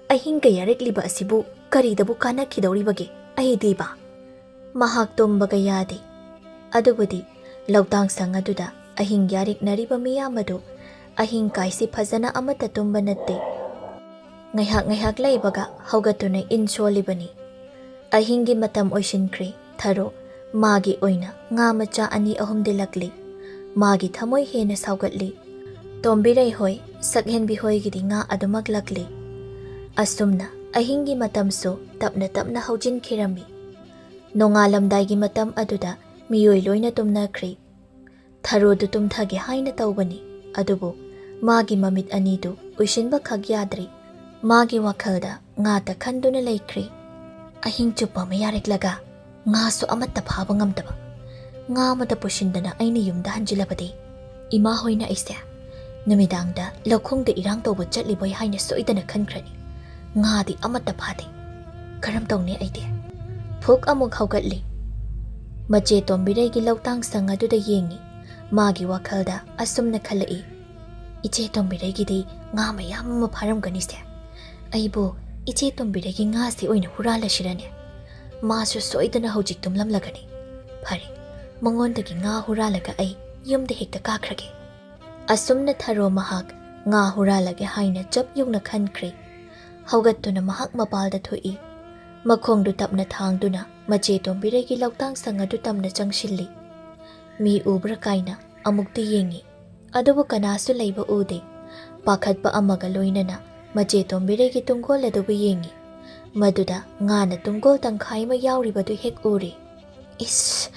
ꯑꯍꯤꯡ ꯀꯌꯥꯔꯛꯂꯤꯕ ꯑꯁꯤꯕꯨ ꯀꯔꯤꯗꯕꯨ ꯀꯥꯟꯅꯈꯤꯗꯧꯔꯤꯕꯒꯦ ꯑꯩꯗꯤꯕ?" ꯃꯍꯥꯛ ꯇꯨꯝꯕꯒ ꯌꯥꯗꯦ꯫ ꯑꯗꯨꯕꯨꯗꯤ ꯂꯧꯇꯥꯡ ꯁꯪ ꯑꯗꯨꯗ ꯑꯍꯤꯡ ꯌꯥꯔꯤꯛꯅꯔꯤꯕ ꯃꯤꯌꯥꯝ ꯑꯗꯨ ꯑꯍꯤꯡ ꯀꯥꯏꯁꯤ ꯐꯖꯅ ꯑꯃꯠꯇ ꯇꯨꯝꯕ ꯅꯠꯇꯦ꯫ ꯉꯥꯏꯍꯥꯛ ꯉꯥꯏꯍꯥꯛ ꯂꯩꯕꯒ ꯍꯧꯒꯠꯇꯨꯅ ꯏꯟ ꯁꯣꯜꯂꯤꯕꯅꯤ꯫ ꯑꯍꯤꯡꯒꯤ ꯃꯇꯝ ꯑꯣꯏꯁꯤꯟꯈ꯭ꯔꯦ꯫ ꯊꯔꯣ ꯃꯥꯒꯤ ꯑꯣꯏꯅ ꯉꯥ ꯃꯆꯥ ꯑꯅꯤ ꯑꯍꯨꯝꯗꯤ ꯂꯛꯂꯤ꯫ ꯃꯥꯒꯤ ꯊꯃꯣꯏ ꯍꯦꯟꯅ ꯁꯥꯎꯒꯠꯂꯤ꯫ ꯇꯣꯝꯕꯤꯔꯩ ꯍꯣꯏ, ꯁꯛꯍꯦꯟꯕꯤ ꯍꯣꯏꯒꯤꯗꯤ ꯉꯥ ꯑꯗꯨꯃꯛ ꯂꯛꯂꯤ꯫ ꯑꯁꯨꯝꯅ ꯑꯍꯤꯡꯒꯤ ꯃꯇꯝꯁꯨ ꯇꯞꯅ ꯇꯞꯅ ꯍꯧꯖꯤꯟꯈꯤꯔꯝꯃꯤ꯫ ꯅꯣꯡꯉꯥꯜꯂꯝꯗꯥꯏꯒꯤ ꯃꯇꯝ ꯑꯗꯨꯗ ꯃꯤꯑꯣꯏ ꯂꯣꯏꯅ ꯇꯨꯝꯅꯈ꯭ꯔꯦ꯫ ꯊꯔꯣꯗꯨ ꯇꯨꯝꯊꯒꯦ ꯍꯥꯏꯅ ꯇꯧꯕꯅꯤ, ꯑꯗꯨꯕꯨ ꯃꯥꯒꯤ ꯃꯃꯤꯠ ꯑꯅꯤꯗꯨ ꯎꯏꯁꯤꯟꯕ ꯈꯛ ꯌꯥꯗ꯭ꯔꯤ꯫ ꯃꯥꯒꯤ ꯋꯥꯈꯜꯗ ꯉꯥꯇ ꯈꯟꯗꯨꯅ ꯂꯩꯈ꯭ꯔꯦ꯫ "ꯑꯍꯤꯡ ꯆꯨꯞꯄ ꯑꯃ ꯌꯥꯔꯛꯂꯒ ꯉꯥꯁꯨ ꯑꯃꯠꯇ ꯐꯥꯕ ꯉꯝꯗꯕ꯫ ꯉꯥ ꯑꯃꯗ ꯄꯨꯁꯤꯟꯗꯅ ꯑꯩꯅ ꯌꯨꯝꯗ ꯍꯟꯖꯤꯜꯂꯕꯗꯤ ꯏꯃꯥ ꯍꯣꯏꯅ ꯑꯩꯁꯦ ꯅꯨꯃꯤꯗꯥꯡꯗ ꯂꯧꯈꯣꯡꯗ ꯏꯔꯥꯡ ꯇꯧꯕ ꯆꯠꯂꯤꯕꯣꯏ ꯍꯥꯏꯅ ꯁꯣꯏꯗꯅ ꯈꯟꯈ꯭ꯔꯅꯤ꯫ ꯉꯥꯗꯤ ꯑꯃꯠꯇ ꯐꯥꯗꯦ꯫ ꯀꯔꯝ ꯇꯧꯅꯤ ꯑꯩꯗꯤ?" ꯐꯨꯛ ꯑꯃꯨꯛ ꯍꯧꯒꯠꯂꯤ꯫ ꯃꯆꯦ ꯇꯣꯝꯕꯤꯔꯩꯒꯤ ꯂꯧꯇꯥꯡ ꯁꯪ ꯑꯗꯨꯗ ꯌꯦꯡꯉꯤ꯫ ꯃꯥꯒꯤ ꯋꯥꯈꯜꯗ ꯑꯁꯨꯝꯅ ꯈꯜꯂꯛꯏ, "ꯏꯆꯦ ꯇꯣꯝꯕꯤꯔꯩꯒꯤꯗꯤ ꯉꯥ ꯃꯌꯥꯝ ꯑꯃ ꯐꯥꯔꯝꯒꯅꯤꯁꯦ꯫ ꯑꯩꯕꯨ ꯏꯆꯦ ꯇꯣꯝꯕꯤꯔꯩꯒꯤ ꯉꯥꯁꯤ ꯑꯣꯏꯅ ꯍꯨꯔꯥꯜꯂꯁꯤꯔꯅꯦ? ꯃꯥꯁꯨ ꯁꯣꯏꯗꯅ ꯍꯧꯖꯤꯛ ꯇꯨꯝꯂꯝꯂꯒꯅꯤ꯫ ꯐꯔꯦ, ꯃꯉꯣꯟꯗꯒꯤ ꯉꯥ ꯍꯨꯔꯥꯜꯂꯒ ꯑꯩ ꯌꯨꯝꯗ ꯍꯦꯛꯇ ꯀꯥꯈ꯭ꯔꯒꯦ꯫" ꯑꯁꯨꯝꯅ ꯊꯔꯣ ꯃꯍꯥꯛ ꯉꯥ ꯍꯨꯔꯥꯜꯂꯒꯦ ꯍꯥꯏꯅ ꯆꯞ ꯌꯨꯡꯅ ꯈꯟꯈ꯭ꯔꯦ꯫ ꯍꯧꯒꯠꯇꯨꯅ ꯃꯍꯥꯛ ꯃꯄꯥꯜꯗ ꯊꯣꯛꯏ꯫ ꯃꯈꯣꯡꯗꯨ ꯇꯞꯅ ꯊꯥꯡꯗꯨꯅ ꯃꯆꯦ ꯇꯣꯝꯕꯤꯔꯩꯒꯤ ꯂꯧꯇꯥꯡ ꯁꯪ ꯑꯗꯨ ꯇꯞꯅ ꯆꯪꯁꯤꯜꯂꯤ꯫ ꯃꯤ ꯎꯕ꯭ꯔꯥ ꯀꯥꯏꯅ ꯑꯃꯨꯛꯇꯤ ꯌꯦꯡꯉꯤ꯫ ꯑꯗꯨꯕꯨ ꯀꯅꯥꯁꯨ ꯂꯩꯕ ꯎꯗꯦ꯫ ꯄꯥꯈꯠꯄ ꯑꯃꯒ ꯂꯣꯏꯅꯅ ꯃꯆꯦ ꯇꯣꯝꯕꯤꯔꯩꯒꯤ ꯇꯨꯡꯒꯣꯜ ꯑꯗꯨꯕꯨ ꯌꯦꯡꯉꯤ꯫ ꯃꯗꯨꯗ ꯉꯥꯅ ꯇꯨꯡꯒꯣꯜ ꯇꯪꯈꯥꯏ ꯑꯃ ꯌꯥꯎꯔꯤꯕꯗꯨ ꯍꯦꯛ ꯎꯔꯦ꯫ "ꯏꯁ,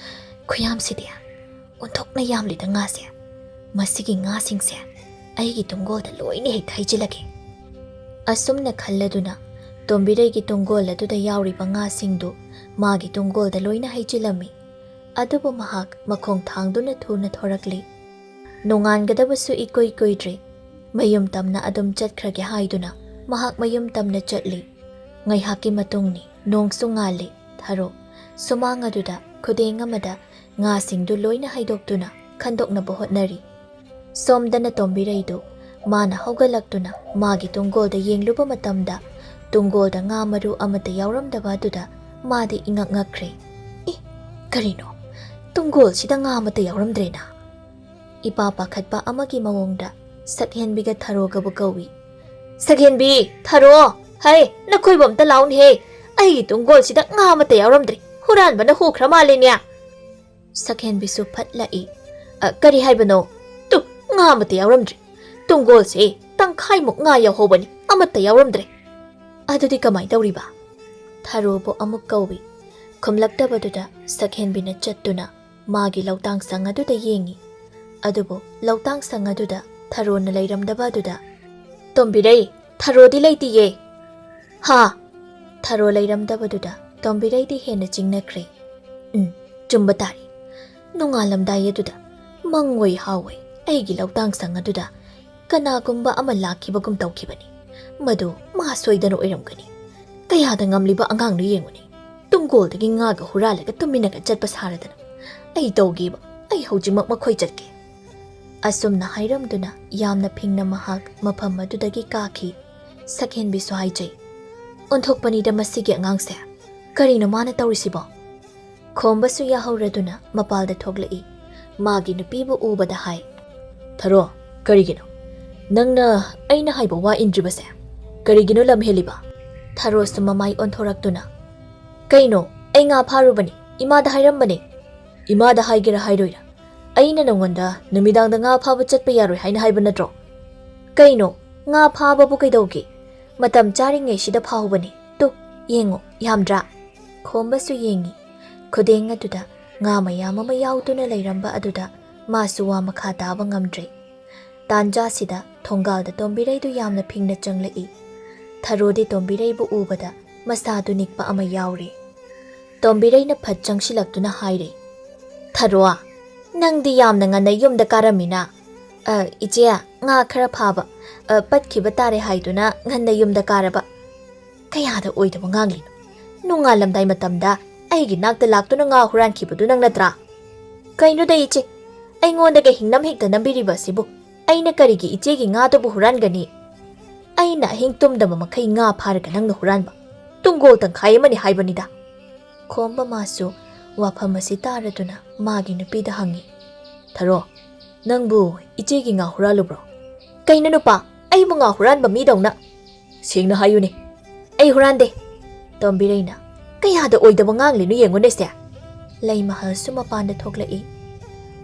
ꯈꯨꯌꯥꯝꯁꯤꯗꯤ! ꯑꯣꯟꯊꯣꯛꯅ ꯌꯥꯝꯂꯤꯗ ꯉꯥꯁꯦ꯫ ꯃꯁꯤꯒꯤ ꯉꯥꯁꯤꯡꯁꯦ ꯑꯩꯒꯤ ꯇꯨꯡꯒꯣꯜꯗ ꯂꯣꯏꯅ ꯍꯦꯛ ꯍꯩꯖꯤꯜꯂꯒꯦ"꯫ ꯑꯁꯨꯝꯅ ꯈꯜꯂꯗꯨꯅ ꯇꯣꯝꯕꯤꯔꯩꯒꯤ ꯇꯨꯡꯒꯣꯜ ꯑꯗꯨꯗ ꯌꯥꯎꯔꯤꯕ ꯉꯥꯁꯤꯡꯗꯨ ꯃꯥꯒꯤ ꯇꯨꯡꯒꯣꯜꯗ ꯂꯣꯏꯅ ꯍꯩꯖꯤꯜꯂꯝꯃꯤ꯫ ꯑꯗꯨꯕꯨ ꯃꯍꯥꯛ ꯃꯈꯣꯡ ꯊꯥꯡꯗꯨꯅ ꯊꯨꯅ ꯊꯣꯔꯛꯂꯤ꯫ ꯅꯣꯡꯉꯥꯟꯒꯗꯕꯁꯨ ꯏꯀꯨꯏ ꯀꯨꯏꯗ꯭ꯔꯤ꯫ ꯃꯌꯨꯝ ꯇꯝꯅ ꯑꯗꯨꯝ ꯆꯠꯈ꯭ꯔꯒꯦ ꯍꯥꯏꯗꯨꯅ ꯃꯍꯥꯛ ꯃꯌꯨꯝ ꯇꯝꯅ ꯆꯠꯂꯤ꯫ ꯉꯥꯏꯍꯥꯛꯀꯤ ꯃꯇꯨꯡꯅꯤ, ꯅꯣꯡꯁꯨ ꯉꯥꯜꯂꯤ꯫ ꯊꯔꯣ ꯁꯨꯃꯥꯡ ꯑꯗꯨꯗ ꯈꯨꯗꯦꯡ ꯑꯃꯗ ꯉꯥꯁꯤꯡꯗꯨ ꯂꯣꯏꯅ ꯍꯩꯗꯣꯛꯇꯨꯅ ꯈꯟꯗꯣꯛꯅꯕ ꯍꯣꯠꯅꯔꯤ꯫ ꯁꯣꯝꯗꯅ ꯇꯣꯝꯕꯤꯔꯩꯗꯨ ꯃꯥꯅ ꯍꯧꯒꯠꯂꯛꯇꯨꯅ ꯃꯥꯒꯤ ꯇꯨꯡꯒꯣꯜꯗ ꯌꯦꯡꯂꯨꯕ ꯃꯇꯝꯗ ꯇꯨꯡꯒꯣꯜꯗ ꯉꯥ ꯃꯔꯨ ꯑꯃꯠꯇ ꯌꯥꯎꯔꯝꯗꯕ ꯑꯗꯨꯗ ꯃꯥꯗꯤ ꯏꯉꯛ ꯉꯛꯈ꯭ꯔꯦ꯫ "ꯑꯦ, ꯀꯔꯤꯅꯣ? ꯇꯨꯡꯒꯣꯜꯁꯤꯗ ꯉꯥ ꯑꯃꯠꯇ ꯌꯥꯎꯔꯝꯗ꯭ꯔꯦꯅ?" ꯏꯄꯥ ꯄꯥꯈꯠꯄ ꯑꯃꯒꯤ ꯃꯑꯣꯡꯗ ꯁꯛꯍꯦꯟꯕꯤꯒ ꯊꯔꯣꯒꯕꯨ ꯀꯧꯏ꯫ "ꯁꯛꯍꯦꯟꯕꯤ, ꯊꯔꯣ, ꯍꯩ, ꯅꯈꯣꯏꯕꯨ ꯑꯝꯇ ꯂꯥꯎꯅꯦꯍꯦ꯫ ꯑꯩꯒꯤ ꯇꯨꯡꯒꯣꯜꯁꯤꯗ ꯉꯥ ꯑꯃꯠꯇ ꯌꯥꯎꯔꯝꯗ꯭ꯔꯦ꯫ ꯍꯨꯔꯥꯟꯕꯅ ꯍꯨꯈ꯭ꯔ ꯃꯥꯜꯂꯦꯅꯦ"꯫ ꯁꯛꯍꯦꯟꯕꯤꯁꯨ ꯐꯠ ꯂꯛꯏ꯫ "ꯑ, ꯀꯔꯤ ꯍꯥꯏꯕꯅꯣ? ꯇꯨ, ꯉꯥ ꯑꯃꯠꯇ ꯌꯥꯎꯔꯝꯗ꯭ꯔꯦ꯫ ꯇꯨꯡꯒꯣꯜꯁꯦ ꯇꯪꯈꯥꯏꯃꯨꯛ ꯉꯥ ꯌꯥꯎꯍꯧꯕꯅꯤ, ꯑꯃꯠꯇ ꯌꯥꯎꯔꯝꯗ꯭ꯔꯦ꯫ ꯑꯗꯨꯗꯤ ꯀꯃꯥꯏ ꯇꯧꯔꯤꯕ?" ꯊꯔꯣꯕꯨ ꯑꯃꯨꯛ ꯀꯧꯏ꯫ ꯈꯨꯝꯂꯛꯇꯕꯗꯨꯗ ꯁꯛꯍꯦꯟꯕꯤꯅ ꯆꯠꯇꯨꯅ ꯃꯥꯒꯤ ꯂꯧꯇꯥꯡ ꯁꯪ ꯑꯗꯨꯗ ꯌꯦꯡꯉꯤ꯫ ꯑꯗꯨꯕꯨ ꯂꯧꯇꯥꯡ ꯁꯪ ꯑꯗꯨꯗ ꯊꯔꯣꯅ ꯂꯩꯔꯝꯗꯕ ꯑꯗꯨꯗ, "ꯇꯣꯝꯕꯤꯔꯩ, ꯊꯔꯣꯗꯤ ꯂꯩꯇꯤꯌꯦ"꯫ "ꯍꯥ?" ꯊꯔꯣ ꯂꯩꯔꯝꯗꯕꯗꯨꯗ ꯇꯣꯝꯕꯤꯔꯩꯗꯤ ꯍꯦꯟꯅ ꯆꯤꯡꯅꯈ꯭ꯔꯦ꯫ "ꯎꯝ, ꯆꯨꯝꯕ ꯇꯥꯔꯦ꯫ ꯅꯣꯡꯉꯥꯜꯂꯝꯗꯥꯏ ꯑꯗꯨꯗ ꯃꯪꯑꯣꯏ ꯍꯥꯎꯑꯣꯏ ꯑꯩꯒꯤ ꯂꯧꯇꯥꯡ ꯁꯪ ꯑꯗꯨꯗ ꯀꯅꯥꯒꯨꯝꯕ ꯑꯃ ꯂꯥꯛꯈꯤꯕꯒꯨꯝ ꯇꯧꯈꯤꯕꯅꯤ꯫ ꯃꯗꯨ ꯃꯥ ꯁꯣꯏꯗꯅ ꯑꯣꯏꯔꯝꯒꯅꯤ꯫ ꯀꯌꯥꯗ ꯉꯝꯂꯤꯕ ꯑꯉꯥꯡꯅꯣ ꯌꯦꯡꯉꯨꯅꯦ꯫ ꯇꯨꯡꯒꯣꯜꯗꯒꯤ ꯉꯥꯒ ꯍꯨꯔꯥꯜꯂꯒ ꯇꯨꯃꯤꯟꯅꯒ ꯆꯠꯄ ꯁꯥꯔꯗꯅ꯫ ꯑꯩ ꯇꯧꯒꯦꯕ, ꯑꯩ ꯍꯧꯖꯤꯛꯃꯛ ꯃꯈꯣꯏ ꯆꯠꯀꯦ"꯫ ꯑꯁꯨꯝꯅ ꯍꯥꯏꯔꯝꯗꯨꯅ ꯌꯥꯝꯅ ꯐꯤꯡꯅ ꯃꯍꯥꯛ ꯃꯐꯝ ꯑꯗꯨꯗꯒꯤ ꯀꯥꯈꯤ꯫ ꯁꯛꯍꯦꯟꯕꯤꯁꯨ ꯍꯥꯏꯖꯩ, "ꯑꯣꯟꯊꯣꯛꯄꯅꯤꯗ ꯃꯁꯤꯒꯤ ꯑꯉꯥꯡꯁꯦ꯫ ꯀꯔꯤꯅꯣ ꯃꯥꯅ ꯇꯧꯔꯤꯁꯤꯕꯣ?" ꯈꯣꯝꯕꯁꯨ ꯌꯥꯍꯧꯔꯗꯨꯅ ꯃꯄꯥꯜꯗ ꯊꯣꯛꯂꯛꯏ꯫ ꯃꯥꯒꯤ ꯅꯨꯄꯤꯕꯨ ꯎꯕꯗ ꯍꯥꯏ, "ꯊꯔꯣ, ꯀꯔꯤꯒꯤꯅꯣ? "ꯅꯪꯅ ꯑꯩꯅ ꯍꯥꯏꯕ ꯋꯥ ꯏꯟꯗ꯭ꯔꯤꯕꯁꯦ ꯀꯔꯤꯒꯤꯅꯣ ꯂꯝ ꯍꯦꯜꯂꯤꯕ?" ꯊꯔꯣꯁꯨ ꯃꯃꯥꯏ ꯑꯣꯟꯊꯣꯔꯛꯇꯨꯅ, "ꯀꯩꯅꯣ? ꯑꯩ ꯉꯥ ꯐꯥꯔꯨꯕꯅꯤ, ꯏꯃꯥꯗ ꯍꯥꯏꯔꯝꯕꯅꯤ꯫ ꯏꯃꯥꯗ ꯍꯥꯏꯒꯦꯔꯥ ꯍꯥꯏꯔꯣꯏꯔꯥ? ꯑꯩꯅ ꯅꯉꯣꯟꯗ ꯅꯨꯃꯤꯗꯥꯡꯗ ꯉꯥ ꯐꯥꯕ ꯆꯠꯄ ꯌꯥꯔꯣꯏ ꯍꯥꯏꯅ ꯍꯥꯏꯕ ꯅꯠꯇ꯭ꯔꯣ? ꯀꯩꯅꯣ? ꯉꯥ ꯐꯥꯕꯕꯨ ꯀꯩꯗꯧꯒꯦ? ꯃꯇꯝ ꯆꯥꯔꯤꯉꯩꯁꯤꯗ ꯐꯥꯍꯧꯕꯅꯤ꯫ ꯇꯨ, ꯌꯦꯡꯉꯣ, ꯌꯥꯝꯗ꯭ꯔꯥ?" ꯈꯣꯝꯕꯁꯨ ꯌꯦꯡꯉꯤ꯫ ꯈꯨꯗꯦꯡ ꯑꯗꯨꯗ ꯉꯥ ꯃꯌꯥꯝ ꯑꯃ ꯌꯥꯎꯗꯨꯅ ꯂꯩꯔꯝꯕ ꯑꯗꯨꯗ ꯃꯥꯁꯨ ꯋꯥ ꯃꯈꯥ ꯇꯥꯕ ꯉꯝꯗ꯭ꯔꯦ꯫ ꯇꯥꯟꯖꯥꯁꯤꯗ ꯊꯣꯡꯒꯥꯜꯗ ꯇꯣꯝꯕꯤꯔꯩꯗꯨ ꯌꯥꯝꯅ ꯐꯤꯡꯅ ꯆꯪꯂꯛꯏ꯫ ꯊꯔꯣꯗꯤ ꯇꯣꯝꯕꯤꯔꯩꯕꯨ ꯎꯕꯗ ꯃꯁꯥꯗꯨ ꯅꯤꯛꯄ ꯑꯃ ꯌꯥꯎꯔꯦ꯫ ꯇꯣꯝꯕꯤꯔꯩꯅ ꯐꯠ ꯆꯪꯁꯤꯜꯂꯛꯇꯨꯅ ꯍꯥꯏꯔꯦ, "ꯊꯔꯣ, ꯅꯪꯗꯤ ꯌꯥꯝꯅ ꯉꯟꯅ ꯌꯨꯝꯗ ꯀꯥꯔꯝꯃꯤꯅ꯫ ꯑ, ꯏꯆꯦ, ꯉꯥ ꯈꯔ ꯐꯥꯕ, ꯑ, ꯄꯠꯈꯤꯕ ꯇꯥꯔꯦ ꯍꯥꯏꯗꯨꯅ ꯉꯟꯅ ꯌꯨꯝꯗ ꯀꯥꯔꯕ꯫ ꯀꯌꯥꯗ ꯑꯣꯏꯗꯕ ꯉꯥꯡꯂꯤꯅꯣ? ꯅꯣꯡꯉꯥꯜꯂꯝꯗꯥꯏ ꯃꯇꯝꯗ ꯑꯩꯒꯤ ꯅꯥꯛꯇ ꯂꯥꯛꯇꯨꯅ ꯉꯥ ꯍꯨꯔꯥꯟꯈꯤꯕꯗꯨ ꯅꯪ ꯅꯠꯇ꯭ꯔꯥ?" "ꯀꯩꯅꯣꯗ ꯏꯆꯦ, ꯑꯩꯉꯣꯟꯗꯒ ꯍꯤꯡꯅꯝ ꯍꯦꯛꯇ ꯅꯝꯕꯤꯔꯤꯕ ꯑꯁꯤꯕꯨ? ꯑꯩꯅ ꯀꯔꯤꯒꯤ ꯏꯆꯦꯒꯤ ꯉꯥꯗꯨꯕꯨ ꯍꯨꯔꯥꯟꯒꯅꯤ? ꯑꯩꯅ ꯑꯍꯤꯡ ꯇꯨꯝꯗꯕ ꯃꯈꯩ ꯉꯥ ꯐꯥꯔꯒ ꯅꯪꯅ ꯍꯨꯔꯥꯟꯕ? ꯇꯨꯡꯒꯣꯜ ꯇꯪꯈꯥꯏ ꯑꯃꯅꯤ ꯍꯥꯏꯕꯅꯤꯗ꯫" ꯈꯣꯝꯕ ꯃꯥꯁꯨ ꯋꯥꯐꯝ ꯑꯁꯤ ꯇꯥꯔꯗꯨꯅ ꯃꯥꯒꯤ ꯅꯨꯄꯤꯗ ꯍꯪꯉꯤ, "ꯊꯔꯣ, ꯅꯪꯕꯨ ꯏꯆꯦꯒꯤ ꯉꯥ ꯍꯨꯔꯥꯜꯂꯨꯕ꯭ꯔꯣ?" "ꯀꯩꯅꯣ ꯅꯨꯄꯥ, ꯑꯩꯕꯨ ꯉꯥ ꯍꯨꯔꯥꯟꯕ ꯃꯤꯗꯧꯅ?" "ꯁꯦꯡꯅ ꯍꯥꯏꯌꯨꯅꯦ꯫" "ꯑꯩ ꯍꯨꯔꯥꯟꯗꯦ꯫" ꯇꯣꯝꯕꯤꯔꯩꯅ, "ꯀꯌꯥꯗ ꯑꯣꯏꯗꯕ ꯉꯥꯡꯂꯤꯅꯣ ꯌꯦꯡꯉꯨꯅꯦ ꯁꯦ꯫" ꯂꯩꯃꯍꯜꯁꯨ ꯃꯄꯥꯟꯗ ꯊꯣꯛꯂꯛꯏ꯫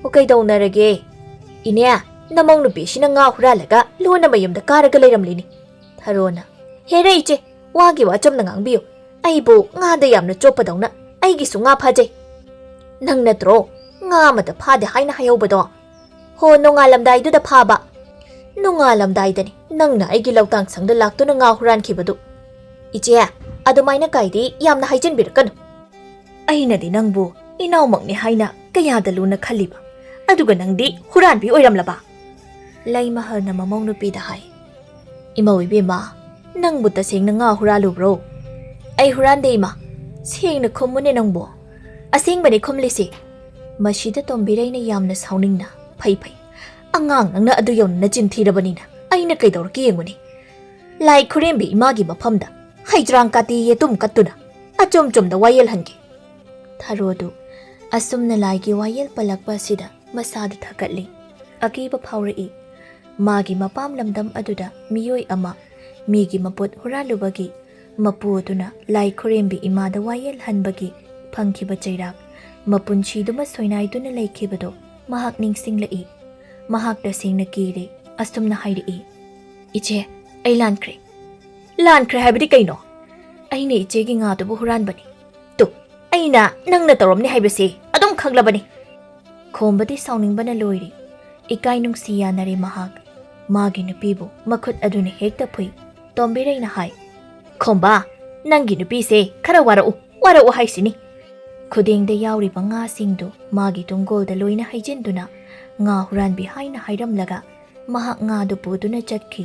"ꯑꯣ, ꯀꯩꯗꯧꯅꯔꯒꯦ? ꯏꯅꯦ, ꯅꯃꯧ ꯅꯨꯄꯤꯁꯤꯅ ꯉꯥ ꯍꯨꯔꯥꯜꯂꯒ ꯂꯣꯟꯅ ꯃꯌꯨꯝꯗ ꯀꯥꯔꯒ ꯂꯩꯔꯝꯂꯤꯅꯤ꯫" ꯊꯔꯣꯅ, "ꯍꯦꯔꯦ ꯏꯆꯦ, ꯋꯥꯒꯤ ꯋꯥ ꯆꯝꯅ ꯉꯥꯡꯕꯤꯌꯨ꯫ ꯑꯩꯕꯨ ꯉꯥꯗ ꯌꯥꯝꯅ ꯆꯣꯞꯄꯗꯧꯅ ꯑꯩꯒꯤꯁꯨ ꯉꯥ ꯐꯥꯖꯩ꯫ ꯅꯪ ꯅꯠꯇ꯭ꯔꯣ ꯉꯥ ꯑꯃꯇ ꯐꯥꯗꯦ ꯍꯥꯏꯅ ꯍꯥꯏꯍꯧꯕꯗꯣ? ꯍꯣ, ꯅꯣꯡꯉꯥꯜꯂꯝꯗꯥꯏꯗꯨꯗ ꯐꯥꯕ꯫ ꯅꯣꯡꯉꯥꯜꯂꯝꯗꯥꯏꯗꯅꯤ ꯅꯪꯅ ꯑꯩꯒꯤ ꯂꯧꯇꯥꯡ ꯁꯪꯗ ꯂꯥꯛꯇꯨꯅ ꯉꯥ ꯍꯨꯔꯥꯟꯈꯤꯕꯗꯨ꯫ ꯏꯆꯦ, ꯑꯗꯨꯃꯥꯏꯅ ꯀꯥꯏꯗꯤ ꯌꯥꯝꯅ ꯍꯥꯏꯖꯤꯟꯕꯤꯔꯛꯀꯅꯨ꯫ ꯑꯩꯅꯗꯤ ꯅꯪꯕꯨ ꯏꯅꯥꯎꯃꯛꯅꯤ ꯍꯥꯏꯅ ꯀꯌꯥꯗ ꯂꯨꯅ ꯈꯜꯂꯤꯕ, ꯑꯗꯨꯒ ꯅꯪꯗꯤ ꯍꯨꯔꯥꯟꯕꯤ ꯑꯣꯏꯔꯝꯂꯕ?" ꯂꯩꯃꯍꯜꯅ ꯃꯃꯧ ꯅꯨꯄꯤꯗ ꯍꯥꯏ, "ꯏꯃꯧ ꯏꯕꯦꯝꯃ, ꯅꯪꯕꯨ ꯇꯁꯦꯡꯅ ꯉꯥ ꯍꯨꯔꯥꯜꯂꯨꯕ꯭ꯔꯣ?" "ꯑꯩ ꯍꯨꯔꯥꯟꯗꯦ ꯏꯃꯥ, ꯁꯦꯡꯅ ꯈꯨꯝꯃꯨꯅꯦ ꯅꯪꯕꯨ꯫ ꯑꯁꯦꯡꯕꯅꯤ ꯈꯨꯝꯂꯤꯁꯤ꯫" ꯃꯁꯤꯗ ꯇꯣꯝꯕꯤꯔꯩꯅ ꯌꯥꯝꯅ ꯁꯥꯎꯅꯤꯡꯅ, "ꯐꯩ ꯐꯩ, ꯑꯉꯥꯡ ꯅꯪꯅ ꯑꯗꯨ ꯌꯧꯅ ꯅꯆꯤꯟ ꯊꯤꯔꯕꯅꯤꯅ ꯑꯩꯅ ꯀꯩꯗꯧꯔꯛꯀꯦ ꯌꯦꯡꯉꯨꯅꯦ꯫ ꯂꯥꯏ ꯈꯨꯔꯦꯝꯕꯤ ꯏꯃꯥꯒꯤ ꯃꯐꯝꯗ ꯍꯩꯗ꯭ꯔꯥꯡ ꯀꯥꯇꯤ ꯌꯦꯇꯨꯝ ꯀꯠꯇꯨꯅ ꯑꯆꯨꯝ ꯆꯨꯝꯗ ꯋꯥꯌꯦꯜꯍꯟꯒꯦ꯫" ꯊꯔꯣꯗꯨ ꯑꯁꯨꯝꯅ ꯂꯥꯏꯒꯤ ꯋꯥꯌꯦꯜ ꯄꯜꯂꯛꯄ ꯑꯁꯤꯗ ꯃꯁꯥꯗꯨ ꯊꯛꯀꯠꯂꯤ꯫ ꯑꯀꯤꯕ ꯐꯥꯎꯔꯛꯏ꯫ ꯃꯥꯒꯤ ꯃꯄꯥꯝ ꯂꯝꯗꯝ ꯑꯗꯨꯗ ꯃꯤꯑꯣꯏ ꯑꯃ ꯃꯤꯒꯤ ꯃꯄꯣꯠ ꯍꯨꯔꯥꯜꯂꯨꯕꯒꯤ ꯃꯄꯨ ꯑꯗꯨꯅ ꯂꯥꯏ ꯈꯨꯔꯦꯝꯕꯤ ꯏꯃꯥꯗ ꯋꯥꯌꯦꯜ ꯍꯟꯕꯒꯤ ꯐꯪꯈꯤꯕ ꯆꯩꯔꯥꯛ ꯃꯄꯨꯟꯁꯤꯗꯨꯃ ꯁꯣꯏꯅꯥꯏꯗꯨꯅ ꯂꯩꯈꯤꯕꯗꯣ ꯃꯍꯥꯛ ꯅꯤꯡꯁꯤꯡꯂꯛꯏ꯫ ꯃꯍꯥꯛ ꯇꯁꯦꯡꯅ ꯀꯤꯔꯦ꯫ ꯑꯁꯨꯝꯅ ꯍꯥꯏꯔꯛꯏ, "ꯏꯆꯦ, ꯑꯩ ꯂꯥꯟꯈ꯭ꯔꯦ꯫" "ꯂꯥꯟꯈ꯭ꯔꯦ ꯍꯥꯏꯕꯗꯤ ꯀꯩꯅꯣ?" "ꯑꯩꯅ ꯏꯆꯦꯒꯤ ꯉꯥꯗꯨꯕꯨ ꯍꯨꯔꯥꯟꯕꯅꯤ꯫ ꯇꯨ, ꯑꯩꯅ ꯅꯪꯅ ꯇꯧꯔꯝꯅꯤ ꯍꯥꯏꯕꯁꯤ ꯑꯗꯨꯝ ꯈꯪꯂꯕꯅꯤ꯫" ꯈꯣꯝꯕꯗꯤ ꯁꯥꯎꯅꯤꯡꯕꯅ ꯂꯣꯏꯔꯦ꯫ ꯏꯀꯥꯏ ꯅꯨꯡꯁꯤ ꯌꯥꯅꯔꯦ ꯃꯍꯥꯛ꯫ ꯃꯥꯒꯤ ꯅꯨꯄꯤꯕꯨ ꯃꯈꯨꯠ ꯑꯗꯨꯅ ꯍꯦꯛꯇ ꯐꯨꯏ꯫ ꯇꯣꯝꯕꯤꯔꯩꯅ ꯍꯥꯏ, "ꯈꯣꯝꯕ, ꯅꯪꯒꯤ ꯅꯨꯄꯤꯁꯦ ꯈꯔ ꯋꯥꯔꯛꯎ, ꯋꯥꯔꯛꯎ ꯍꯥꯏꯁꯤꯅꯤ꯫" ꯈꯨꯗꯦꯡꯗ ꯌꯥꯎꯔꯤꯕ ꯉꯥꯁꯤꯡꯗꯨ ꯃꯥꯒꯤ ꯇꯨꯡꯒꯣꯜꯗ ꯂꯣꯏꯅ ꯍꯩꯖꯤꯟꯗꯨꯅ ꯉꯥ ꯍꯨꯔꯥꯟꯕꯤ ꯍꯥꯏꯅ ꯍꯥꯏꯔꯝꯂꯒ ꯃꯍꯥꯛ ꯉꯥꯗꯨ ꯄꯨꯗꯨꯅ ꯆꯠꯈꯤ꯫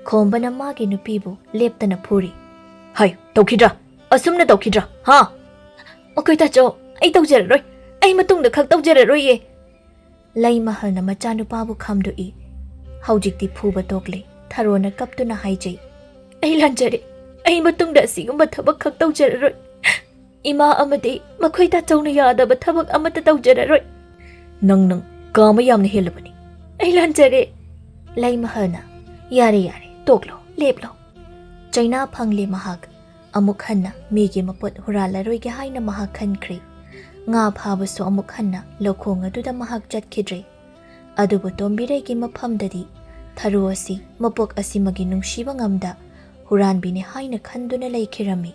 ꯈꯣꯝꯕꯅ ꯃꯥꯒꯤ ꯅꯨꯄꯤꯕꯨ ꯂꯦꯞꯇꯅ ꯐꯨꯔꯤ꯫ "ꯍꯥꯏ, ꯇꯧꯈꯤꯗ꯭ꯔꯥ? ꯑꯁꯨꯝꯅ ꯇꯧꯈꯤꯗ꯭ꯔꯥ? ꯍꯥ?" "ꯃꯈꯣꯏ ꯇꯥꯆꯧ, ꯑꯩ ꯇꯧꯖꯔꯔꯣꯏ꯫ ꯑꯩ ꯃꯇꯨꯡꯗ ꯈꯛ ꯇꯧꯖꯔꯔꯣꯏꯌꯦ꯫" ꯂꯩꯃꯍꯜꯅ ꯃꯆꯥꯅꯨꯄꯥꯕꯨ ꯈꯥꯝꯗꯣꯛꯏ꯫ ꯍꯧꯖꯤꯛꯇꯤ ꯐꯨꯕ ꯇꯣꯛꯂꯦ꯫ ꯊꯔꯣꯅ ꯀꯞꯇꯨꯅ ꯍꯥꯏꯖꯩ, "ꯑꯩ ꯂꯥꯟꯖꯔꯦ꯫ ꯑꯩ ꯃꯇꯨꯡꯗ ꯑꯁꯤꯒꯨꯝꯕ ꯊꯕꯛ ꯈꯛ ꯇꯧꯖꯔꯔꯣꯏ꯫ ꯏꯃꯥ ꯑꯃꯗꯤ ꯃꯈꯣꯏ ꯇꯥꯆꯧꯅ ꯌꯥꯗꯕ ꯊꯕꯛ ꯑꯃꯠꯇ ꯇꯧꯖꯔꯔꯣꯏ꯫" "ꯅꯪ, ꯅꯪ ꯀꯥ ꯑꯃ ꯌꯥꯝꯅ ꯍꯦꯜꯂꯕꯅꯤ꯫" "ꯑꯩ ꯂꯥꯟꯖꯔꯦ꯫" ꯂꯩꯃꯍꯜꯅ, "ꯌꯥꯔꯦ, ꯌꯥꯔꯦ, ꯇꯣꯛꯂꯣ, ꯂꯦꯞꯂꯣ꯫" ꯆꯩꯅꯥ ꯐꯪꯂꯦ ꯃꯍꯥꯛ꯫ ꯑꯃꯨꯛ ꯍꯟꯅ ꯃꯤꯒꯤ ꯃꯄꯣꯠ ꯍꯨꯔꯥꯜꯂꯔꯣꯏꯒꯦ ꯍꯥꯏꯅ ꯃꯍꯥꯛ ꯈꯟꯈ꯭ꯔꯦ꯫ ꯉꯥ ꯐꯥꯕꯁꯨ ꯑꯃꯨꯛ ꯍꯟꯅ ꯂꯧꯈꯣꯡ ꯑꯗꯨꯗ ꯃꯍꯥꯛ ꯆꯠꯈꯤꯗ꯭ꯔꯦ꯫ ꯑꯗꯨꯕꯨ ꯇꯣꯝꯕꯤꯔꯩꯒꯤ ꯃꯐꯝꯗꯗꯤ ꯊꯔꯣ ꯑꯁꯤ ꯃꯄꯣꯛ ꯑꯁꯤꯃꯒꯤ ꯅꯨꯡꯁꯤꯕ ꯉꯝꯗ ꯍꯨꯔꯥꯟꯕꯤꯅꯤ ꯍꯥꯏꯅ ꯈꯟꯗꯨꯅ ꯂꯩꯈꯤꯔꯝꯃꯤ꯫